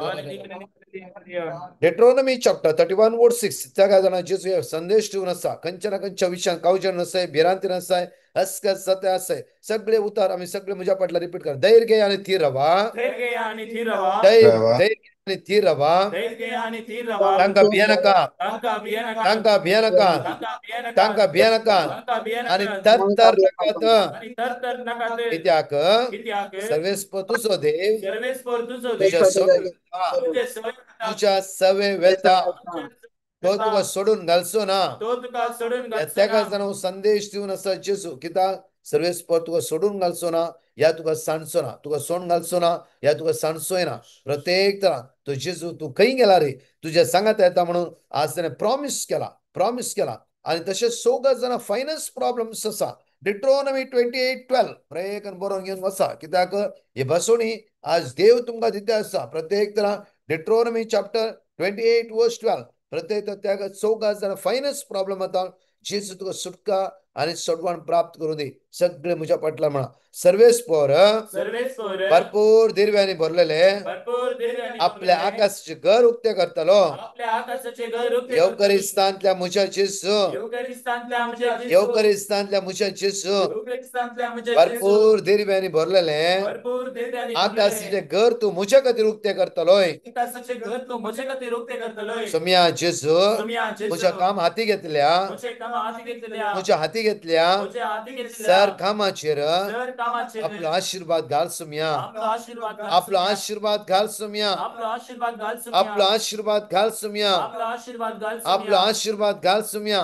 Deuteronomy chapter 31 verse 6. त्या जाणा जेजू संदेश दिवन आसा, खंयच्या ना खंयच्या विशयान कावजन आसाय, भिरांती आसाय, हसकस सत्य आसाय. सगळे उतार आमी सगळे म्हज्या पाटला रिपीट कर. धैर्य आणि थीर रवा, धैर्य आणि थीर रवा, धैर्य आणि थीर रवा, धैर्य आणि थीर रवा. तांकां भियेनाका, तांकां भियेनाका, तांकां भियेनाका आणि तरतर नाकात, कित्याक सर्वेस्पर तुजो देव तुझ्या सवे वेता, तो तुका सोडून घालचो ना. तेका जाणा संदेश दिवन आसा जेजू, कित्याक सर्वेस्पर तुका सोडून घालचो ना, या तुका सांडचो ना, तुका सोडून घालचो ना, या तुका सांडचोय ना. प्रत्येक तरा तो जेजू तूं खंय गेला रे, तुज्या सांगात येता म्हणून आज तेणें प्रॉमीस केला, प्रॉमीस केला. आनी तशें चौगा जाणां फायनान्स प्रॉब्लम्स आसा. डिट्रोनॉमी 28:12 प्रत्येकान बरोवन घेवन वचा, कित्याक ही बसवणी आज देव तुमकां दिता आसा. प्रत्येक तरा डिट्रोनॉमी चॅप्टर 28 वर्स 12 प्रत्येक त्या चौगा जाणां फायनान्स प्रॉब्लम आतां जेजू तुका सुटका आनी सोडवण प्राप्त करूं दी. सगळे म्हज्या पाटला म्हणा, सर्वेस्पर भरपूर दिर्व्यांनी भरलेले आपल्या आकाशाचे घर उक्ते करतलो, येवकरिस्तांतल्या म्हज्या जेजू, येवकरिस्तांतल्या म्हज्या जेजू भरपूर दिर्व्यांनी भरलेले आकाशाचे घर तूं म्हज्या खातीर उक्ते करतलोय. सोम्या जेजू म्हज्या काम हाती घेतल्या, म्हज्या हाती घेतल्या सर कामाचेर आपलो आशीर्वाद घाल सुम्या, आपलो आशीर्वाद घाल सुम्या, आपलो आशीर्वाद घाल सुम्या, आपलो आशीर्वाद घाल सुम्या.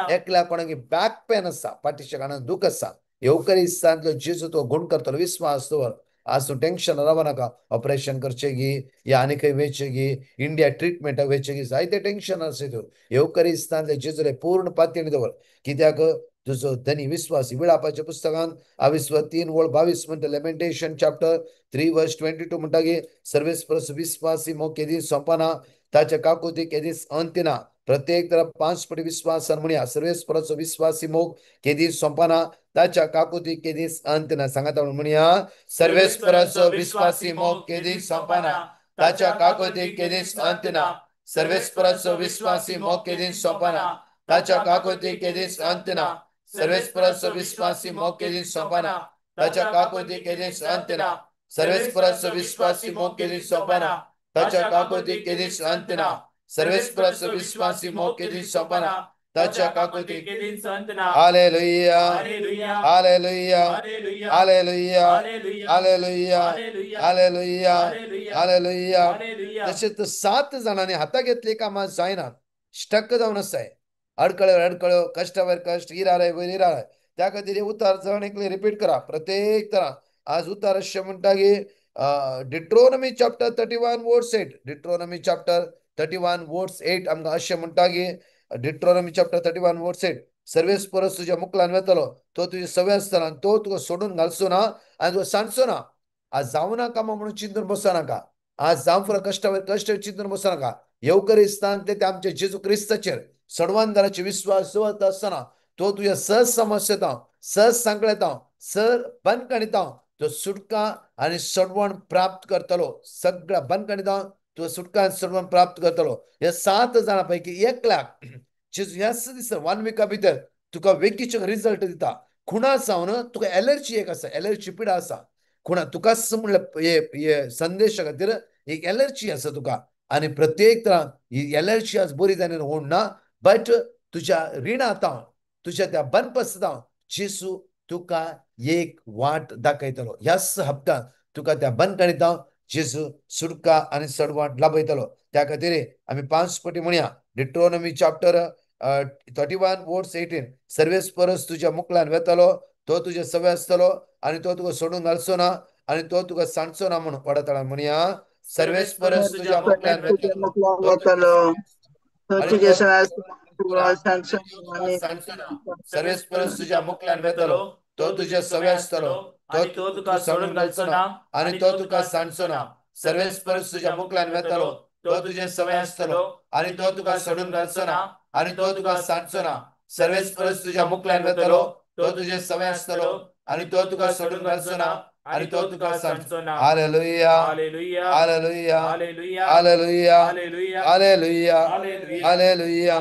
एकल्या कोणाक बॅक पेन आसा, पाठीच्या कानाक दुख आसा, येवकरिस्तांतलो जेजू तो गुण करतलो, विस्वास दवर. आज तूं टेन्शन राव नाका, ऑपरेशन करचें गी या आनी खंय वयचें गी, इंडिया ट्रिटमेंटाक वयचें गी, जायते टेन्शन आसा तूं. येवकरिस्तांतले जेजूले पूर्ण पातयेन दवर, कित्याक तुजो धनी विस्वासी. विळापाच्या पुस्तकान अविस्व 3 वळ 22 म्हणटा, लेमेंटेशन चॅप्टर 3 वर्स 22 म्हणटा की सर्वेस्पर विस्वासी मोग केदीस सोंपना, ताच्या काकुती केदीस अंत ना. प्रत्येक तरा 5 पटी विस्वासान म्हणया, सर्वेस्पराचो विस्वासी मोग केदीस सोंपना, ताच्या काकुती केदीस अंत ना. सांगाता म्हणया, सर्वेस्पराचो विस्वासी मोग केदीस सोंपना, ताच्या काकुती केदीस अंत ना. सर्वेस्पराचो विस्वासी मोग केदीस सोंपना, ताच्या काकुती केदीस अंत ना. सर्वेस्पराचो विस्वासी मोग केदीस सोंपना, ताच्या काकुती केदीस अंत ना. सर्वेस्पराचो विस्वासी मोग केदीस सोंपना, ताच्या काकुती केदीस अंत ना. सर्वेस्पराचो विस्वासी मोग केदीस सोंपना, ताच्या काकुती केदीस अंत ना. Hallelujah, hallelujah, hallelujah, hallelujah, hallelujah, hallelujah. तशेंच 7 जाणांनी हाता घेतली कामां जायना, स्टक जावन आसाय, अडकळ्यो अडकळ्यो, कश्टावयर कश्ट, इरारे वयर इरारे. त्या खातीर उतार जण एकले रिपीट करा प्रत्येक तरा. आज उतार अशें म्हणटा की Deuteronomy chapter 31 verse 8, Deuteronomy chapter 31 verse 8 आमकां अशें म्हणटा की डिट्रोनॉमी चॅप्टर 31 वर्स 8 सर्वेस्परस तुज्या मुकलान वेतलो, तो तुजे सवे आसतलो आनी तो तुका सोडून घालचो ना आनी तुका सांडचो ना. आज जावं नाका म्हणून चिंतून बसो नाका, आज जावं फुडें कश्टावयर कश्ट चिंतून बसो नाका. येवकरिस्तांतले ते आमच्या जेजू क्रिस्ताचेर सडवानदाराचे विस्वास दवरता आसतना तो तुज्या सहज समस्येता, सहज सांकळेता, सर बंदखणीता तो सुटका आनी सडवण प्राप्त करतलो. सगळ्या बंदखणीता तो सुटका आनी सडवण प्राप्त करतलो. ह्या 7 जाणां पैकी 1 लाख जेजू ह्याच दिसा 1 विका भितर तुका वेगीचो रिजल्ट दिता. खुणा जावन तुका एलर्जी एक आसा, एलर्जी पिडा आसा, खुणा तुकाच म्हणल्यार हे संदेशा खातीर एक एलर्जी आसा तुका, आनी प्रत्येक तरा ही एलर्जी आज बरी जायना म्हूण ना, बट तुज्या रिणांत, तुज्या त्या बनपसता जेजू तुका एक वाट दाखयतलो. ह्याच हप्त्यांत तुका त्या बंदखणींत जेजू सुटका आनी सडवाट लाभयतलो. त्या खातीर आमी 5 पटी म्हणया, डिट्रोनॉमी चॅप्टर 31 वर्स 18 सर्वेस्परस तुज्या मुकलान वेतलो, तो तुजे सवे आसतलो आनी तो तुका सोडून घालचो ना आनी तो तुका सांडचो ना म्हणून. वडातळान म्हणया, सर्वेस्परस तुज्या मुकलान वेतलो, सर्वेस्परस तुज्या मुकल्यान वेतलो, तो तुज्या सवे आसतलो आनी तो तुका सोडून घालचो ना आनी तो तुका सांडचो ना. सर्वेस्पर तुज्या मुखल्यान वेतलो, तो तुजे सवय आसतलो आनी तो तुका सोडून घालचो ना आनी तो तुका सांडचो ना. सर्वेस्पर तुज्या मुखल्यान वेतलो, तो तुजे सवय आसतलो आनी तो तुका सोडून घालचो ना आनी तो तुका सांडचो ना. Hallelujah, hallelujah, hallelujah, hallelujah, hallelujah, hallelujah, hallelujah, hallelujah, hallelujah,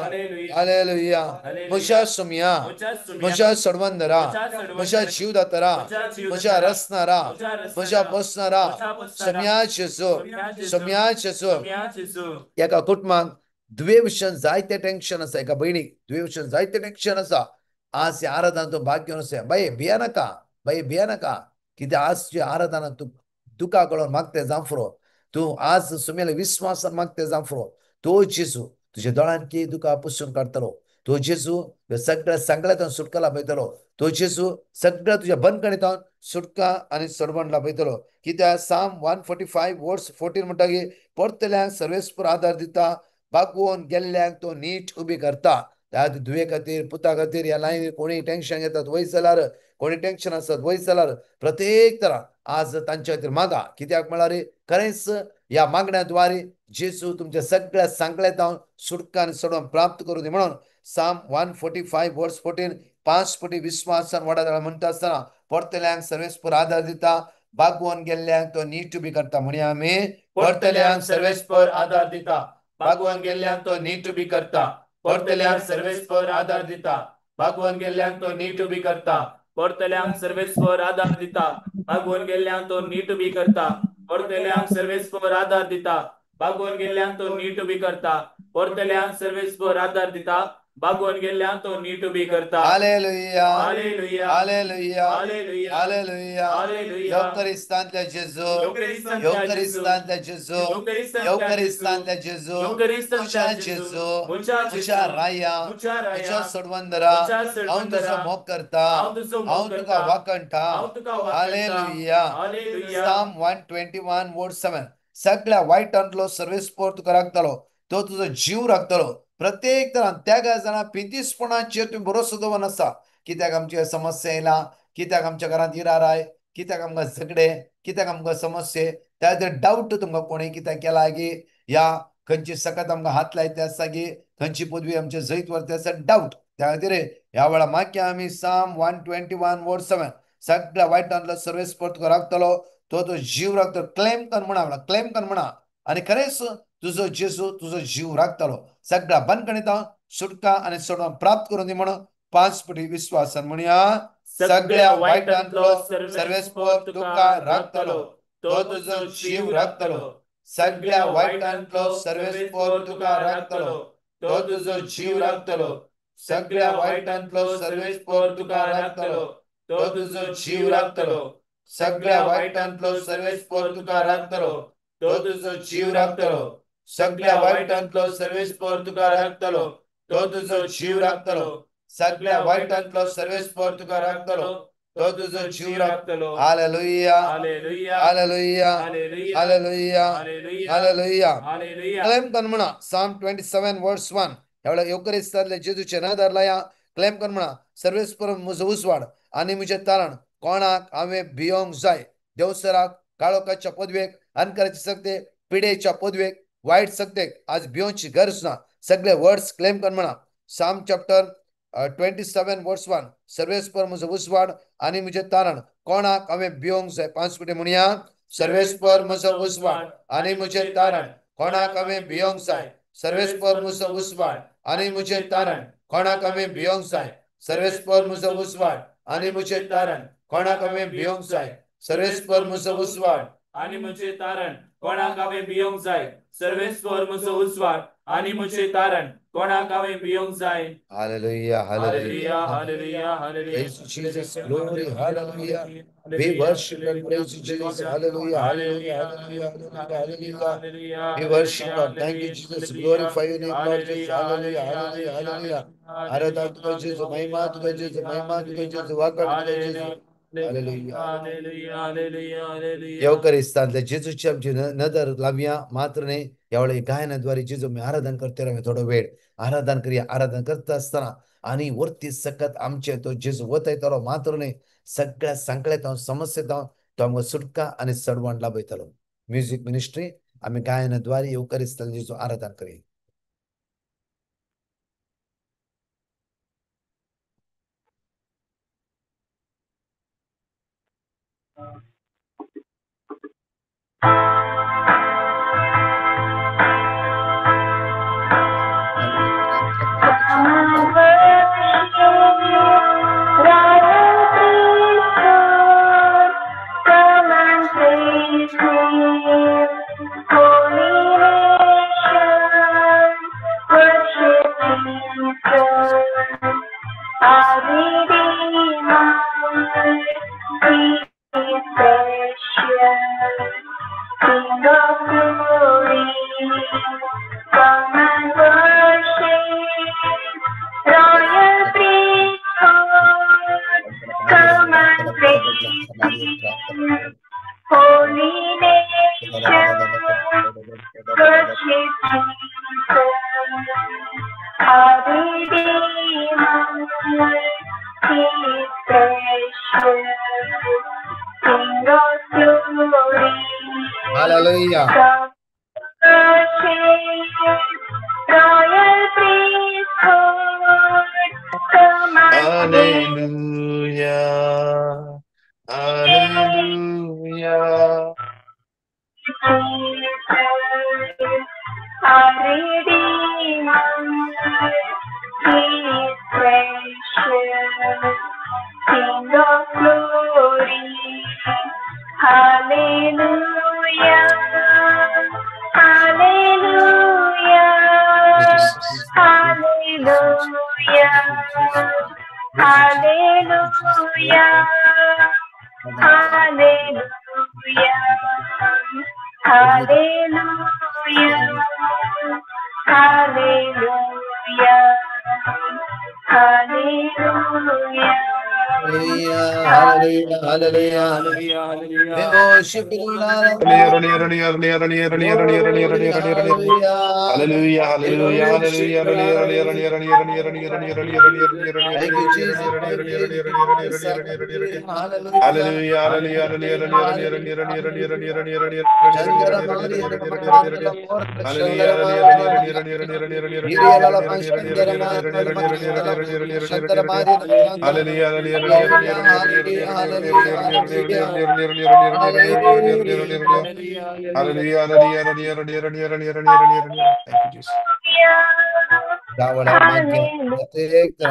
hallelujah. Hallelujah. म्हज्या सुमया, म्हज्या सुम्या, म्हज्या सोडवंदरा, म्हज्या सोडवंदरा, म्हज्या जीवदातरा, म्हज्या म्हज्या जीवदातरा, रसनारा, म्हज्या म्हज्या रसनारा, बसनारा, म्हज्या बसनारा, सम्या जेजू, सम्या जेजू, सम्या जेजू. सम्या जेजू. एका कुटुंबाक दुवे विशयान जायते टेन्शन आसा, एका भयणीक दुवे विशयान जायते टेन्शन आसा. आज ह्या आराधना तूं भाग घेवन आसा. बाये भिया नाका, बाये भिया नाका, कित्याक आज तुज्या आराधना तूं दुखा कळोन मागते जांफरो, तूं आज सुमेले विस्वासान मागते जांफरो. तो जेजू तुज्या दोळ्यान की दुखा पुसून काडटलो, तो जेजू सगळ्या सांगल्यान सुटका लाभयतलो, तो जेजू सगळ्या तुज्या बंदखणींत सुटका आनी सोडवण लाभयतलो. कित्याक साम 145 वर्स 14 म्हणटा की परतल्यांक सर्वेस्पर आदार दिता, बागवोन गेल्ल्यांक तो नीट उबी करता. त्या धुवे खातीर, पुता खातीर ह्या लायनीर कोणी टेन्शन घेतात वयर जाल्यार, कोणी टेन्शन आसत वयर जाल्यार, प्रत्येक तरा आज तांच्या खातीर मागा. कित्याक म्हळ्यार खरेंच ह्या मागण्या द्वारे जेजू तुमच्या सगळ्या सांगल्यान सुटका आनी सोडोवन प्राप्त करूं दी म्हणून साम 145 वर्स 14 5 पटी विस्वासान वाडा म्हणटा आसतना परतल्यांक सर्वेस्पर आदार दिता, बागवोन गेल्ल्यांक तो नीट उबी करता. म्हणया आमी, परतल्यांक सर्वेस्पर आदार दिता, बागवोन गेल्ल्यांक तो नीट उबी करता, परतल्यांक सर्वेस्पर आदार दिता, बागवोन गेल्ल्यांक तो नीट उबी करता, परतल्यांक सर्वेस्पर आदार दिता, बागवोन गेल्ल्यांक तो नीट उबी करता, परतल्यांक सर्वेस्पर आदार दिता, बागवोन गेल्ल्यांक तो नीट उबी करता, परतल्यांक सर्वेस्पर आदार दिता, बागवोन गेल्ल्यांक तो नीट उबी करता. Hallelujah, hallelujah, hallelujah, hallelujah, hallelujah. Hallelujah. येवकरिस्तांतल्या जेजू, येवकरिस्तांतल्या जेजू, येवकरिस्तांतल्या जेजू, येवकरिस्तांतल्या जेजू, येवकरिस्तांतल्या जेजू, येवकरिस्तांतल्या म्हज्या जेजू, जेजू, म्हज्या म्हज्या जेजू, राया, म्हज्या म्हज्या राया, सोडवंदरा, म्हज्या हांव तुजो सोडवंदरा, मोग करता, हांव तुजो हांव मोग तुका करता, वाकणटा. हांव तुका वाकणटा. हालेलुया. हालेलुया. साम 121 वर्स 7 सगळ्या वायटांतलो सर्वेस्पर तुका राखतलो, तो तुजो जीव राखतलो. प्रत्येक तरान त्या जाणां पिंतीसपणाचेर तुमी भरोसो दवरन आसा. कित्याक आमची समस्या येयला, कित्याक आमच्या घरांत इराराय, कित्याक आमकां झगडे, कित्याक आमकां समस्ये, त्या खातीर डावट तुमकां कोणें कित्याक केला की ह्या खंयची सकत आमकां हात लायते आसा की खंयची पदवी आमचे जैत व्हरते आसा, डावट. त्या खातीर ह्या वेळार मागया आमी साम 121 वर्स 7 सगळ्या वायटांतलो सर्वेस्पर तुका राखतलो, तो तो जीव राखतलो. क्लेम कर म्हणा, क्लेम कर म्हणा आनी खरेंच तुजो जेजू तुजो जीव राखतलो. सगळ्या बंदखणींत सुटका आनी सोडवण प्राप्त करून दी म्हणून 5 पटी विस्वासान म्हणया, सगळ्या वायटांतलो सर्वेस्पर तुका राखतलो, तो तुजो जीव राखतलो. सगळ्या वायटांतलो सर्वेस्पर तुका राखतलो, तो तुजो जीव राखतलो. सगळ्या वायटांतलो सर्वेस्पर तुका राखतलो, तो तुजो जीव राखतलो. सगळ्या वायटांतलो सर्वेस्पर तुका राखतलो, तो तुजो जीव राखतलो. सगळ्या वायटांतलो सर्वेस्पर तुका राखतलो, तो तुजो जीव राखतलो. सगळ्या वायटांतलो सर्वेस्पर तुका राखतलो, तो तुजो जीव राखतलो. Hallelujah, hallelujah, hallelujah, hallelujah, hallelujah, hallelujah, hallelujah. Hallelujah. Claim कर म्हणा साम 27 वर्स 1 ह्या वेळार येवकरिस्तांतल्या जेजूचे नदर लाया. क्लेम कर म्हणा, सर्वेस्पर म्हजो उजवाड आनी म्हजें तारण, कोणाक हांवें भियोंक जाय. देवसराक, काळोखाच्या पदवेक, अनकाराचे सक्ते, पिडेच्या पदवेक, वायट सक्तेक आज भियोंची गरज ना. सगळे वर्ड्स क्लेम कर म्हणा. साम चॅप्टर 27 वर्स 1 सर्वेस्पर म्हजो उजवाड आनी म्हजें तारण, कोणाक हांवें भियोंक जाय. 5 पटी म्हणया, सर्वेस्पर म्हजो उजवाड आनी म्हजें तारण, कोणाक हांवें भियोंक जाय. सर्वेस्पर म्हजो उजवाड आनी म्हजें तारण, कोणाक हांवें भियोंक जाय. सर्वेस्पर म्हजो उजवाड आनी म्हजें तारण, कोणाक हांवें भियोंक जाय. सर्वेस्पर म्हजो उजवाड आनी म्हजें तारण, कोणाक हांवें भियोंक जाय. सर्वेस्पर म्हजो उजवाड आनी म्हजें तारण, कोणाक हांवें भियोंक जाय. Hallelujah, hallelujah, hallelujah. Hallelujah, hallelujah. Praise you, Jesus. Glory, hallelujah. We worship and praise you, Jesus. Hallelujah, hallelujah, hallelujah, hallelujah, hallelujah. We worship Lord. Thank you, Jesus. Glorify your name, Lord Jesus. Hallelujah, hallelujah, hallelujah. आराधना तुका जेजू, महिमा तुका जेजू, महिमा तुका जेजू, वाकड तुका जेजू. Hallelujah. Hallelujah, hallelujah, hallelujah. येवकरिस्तांतल्या जेजूची आमची नदर लावया मात्र न्ही, ह्या वेळी गायनाद्वारे जेजू आमी आराधन करता आमी थोडो वेळ आराधन करया. आराधन करता आसतना आनी वरती सकत आमचे तो जेजू वतयतलो मात्र न्ही, सगळ्या सांकळेत हांव समस्येत हांव तो आमकां सुटका आनी सडवण लाभयतलो. म्युजीक मिनिस्ट्री आमी गायनाद्वारे येवकारिस्ताचो आराधन करूया. Hallelujah. Hallelujah. Hallelujah. King of glory, hallelujah, hallelujah, hallelujah, hallelujah, hallelujah, hallelujah, hallelujah, hallelujah. Hallelujah, hallelujah, hallelujah. We worship you, Lord. Hallelujah, hallelujah, hallelujah. Thank you, Jesus. Hallelujah, hallelujah, प्रत्येक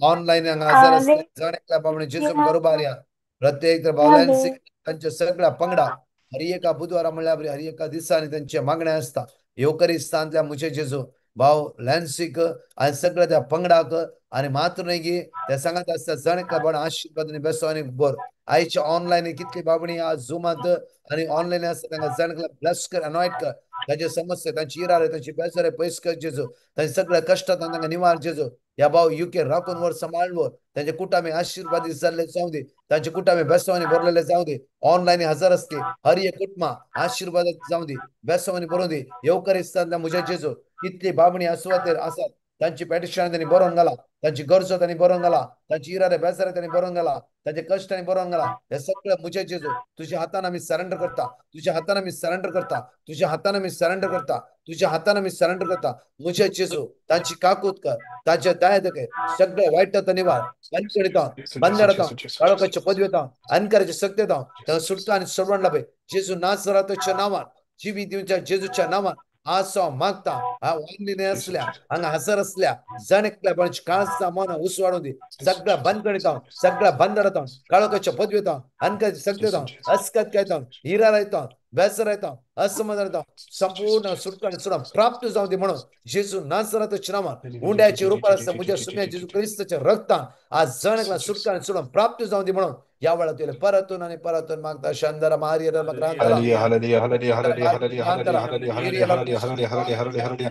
online हजर असले जण एकल्या बाबणे जेजू बरोबर या प्रत्येक भावल्यांसी तांच्या सगळ्या पंगडा हर एका बुधवारा म्हणल्यार हर एका दिसांनी त्यांच्या मागण्या आसता येवकरिस्तांतल्या मुझे जेजू भाव लॅन्सीक आनी सगळ्या त्या पंगडाक आनी मात्र न्ही की ते सांगत आसता जण एकल्या बाबणे आशिर्वाद आनी बेसो आनी बर आयच्या ऑनलायन कितली बाबणी आज झुमांत आनी ऑनलायन आसता तांकां जण एकल्या ब्लेस कर अनॉयट कर तांचे समस्या तांची इरारे तांची बेजारे पयस कर जेजू तांचे सगळ्या कश्टांत तांकां निवार जेजू ह्या भाव युके राखून वर सांबाळ वर तांचे कुटामे आशिर्वादीत जाल्ले जावं दी तांचे कुटामे बेसवानी भरलेले जावं दी ऑनलायन हजर असले हर एक कुटुंबा आशिर्वादात जावं दी बेसवानी भरून दी येवकरिस्तांतल्या म्हज्या जेजू कितली बाबणी आसवातेर आसात तांची पेटिशन त्यांनी बरोवन घाला तांची गरजो त्यांनी बरोवन घाला तांची इरारे बेजारे त्यांनी बरोवन घाला तांचे कश्ट त्यांनी बरोवन घाला हे सगळे म्हजे जेजू तुझ्या हातान आमी सरेंडर करता तुझ्या हातान आमी सरेंडर करता तुझ्या हातान आमी सरेंडर करता तुझ्या हातान आमी सरेंडर करता म्हजे जेजू तांची काकूत कर तांच्या दया दके सगळे वायट निवार बंदकणीत बंदरात काळोखाच्या पदवेत अनकाराच्या शक्तीत तांकां सुटका आनी सोडवण लाभय जेजू नासराताच्या नांवान जिवीत दिवच्या जेजूच्या नांवान आज हांव मागता ऑनलायन असल्या हांगा हजर असल्या जण एकल्या बाळांची काळजा मनां उसवाडून दी सगळ्या बंदकणीत सगळ्या बंदरात काळोखाच्या पदवेत अनकाराच्या शक्तीत अस्कत कायता हिरा रायता बेसर येता असमज येता संपूर्ण सुटका आनी सुडां प्राप्त जावं दी म्हणून जेजू नासराताच्या नांवान उंड्याच्या रुपार आसता म्हज्या सुम्या जेजू क्रिस्ताच्या रक्तान आज जण एकल्या सुटका आनी सुडां प्राप्त जावं दी म्हणून ह्या वेळार तुवें परतून आनी परतून मागता शांदरा Maria Hallelujah, hallelujah, hallelujah, hallelujah, hallelujah, hallelujah, hallelujah, hallelujah, hallelujah, hallelujah, hallelujah.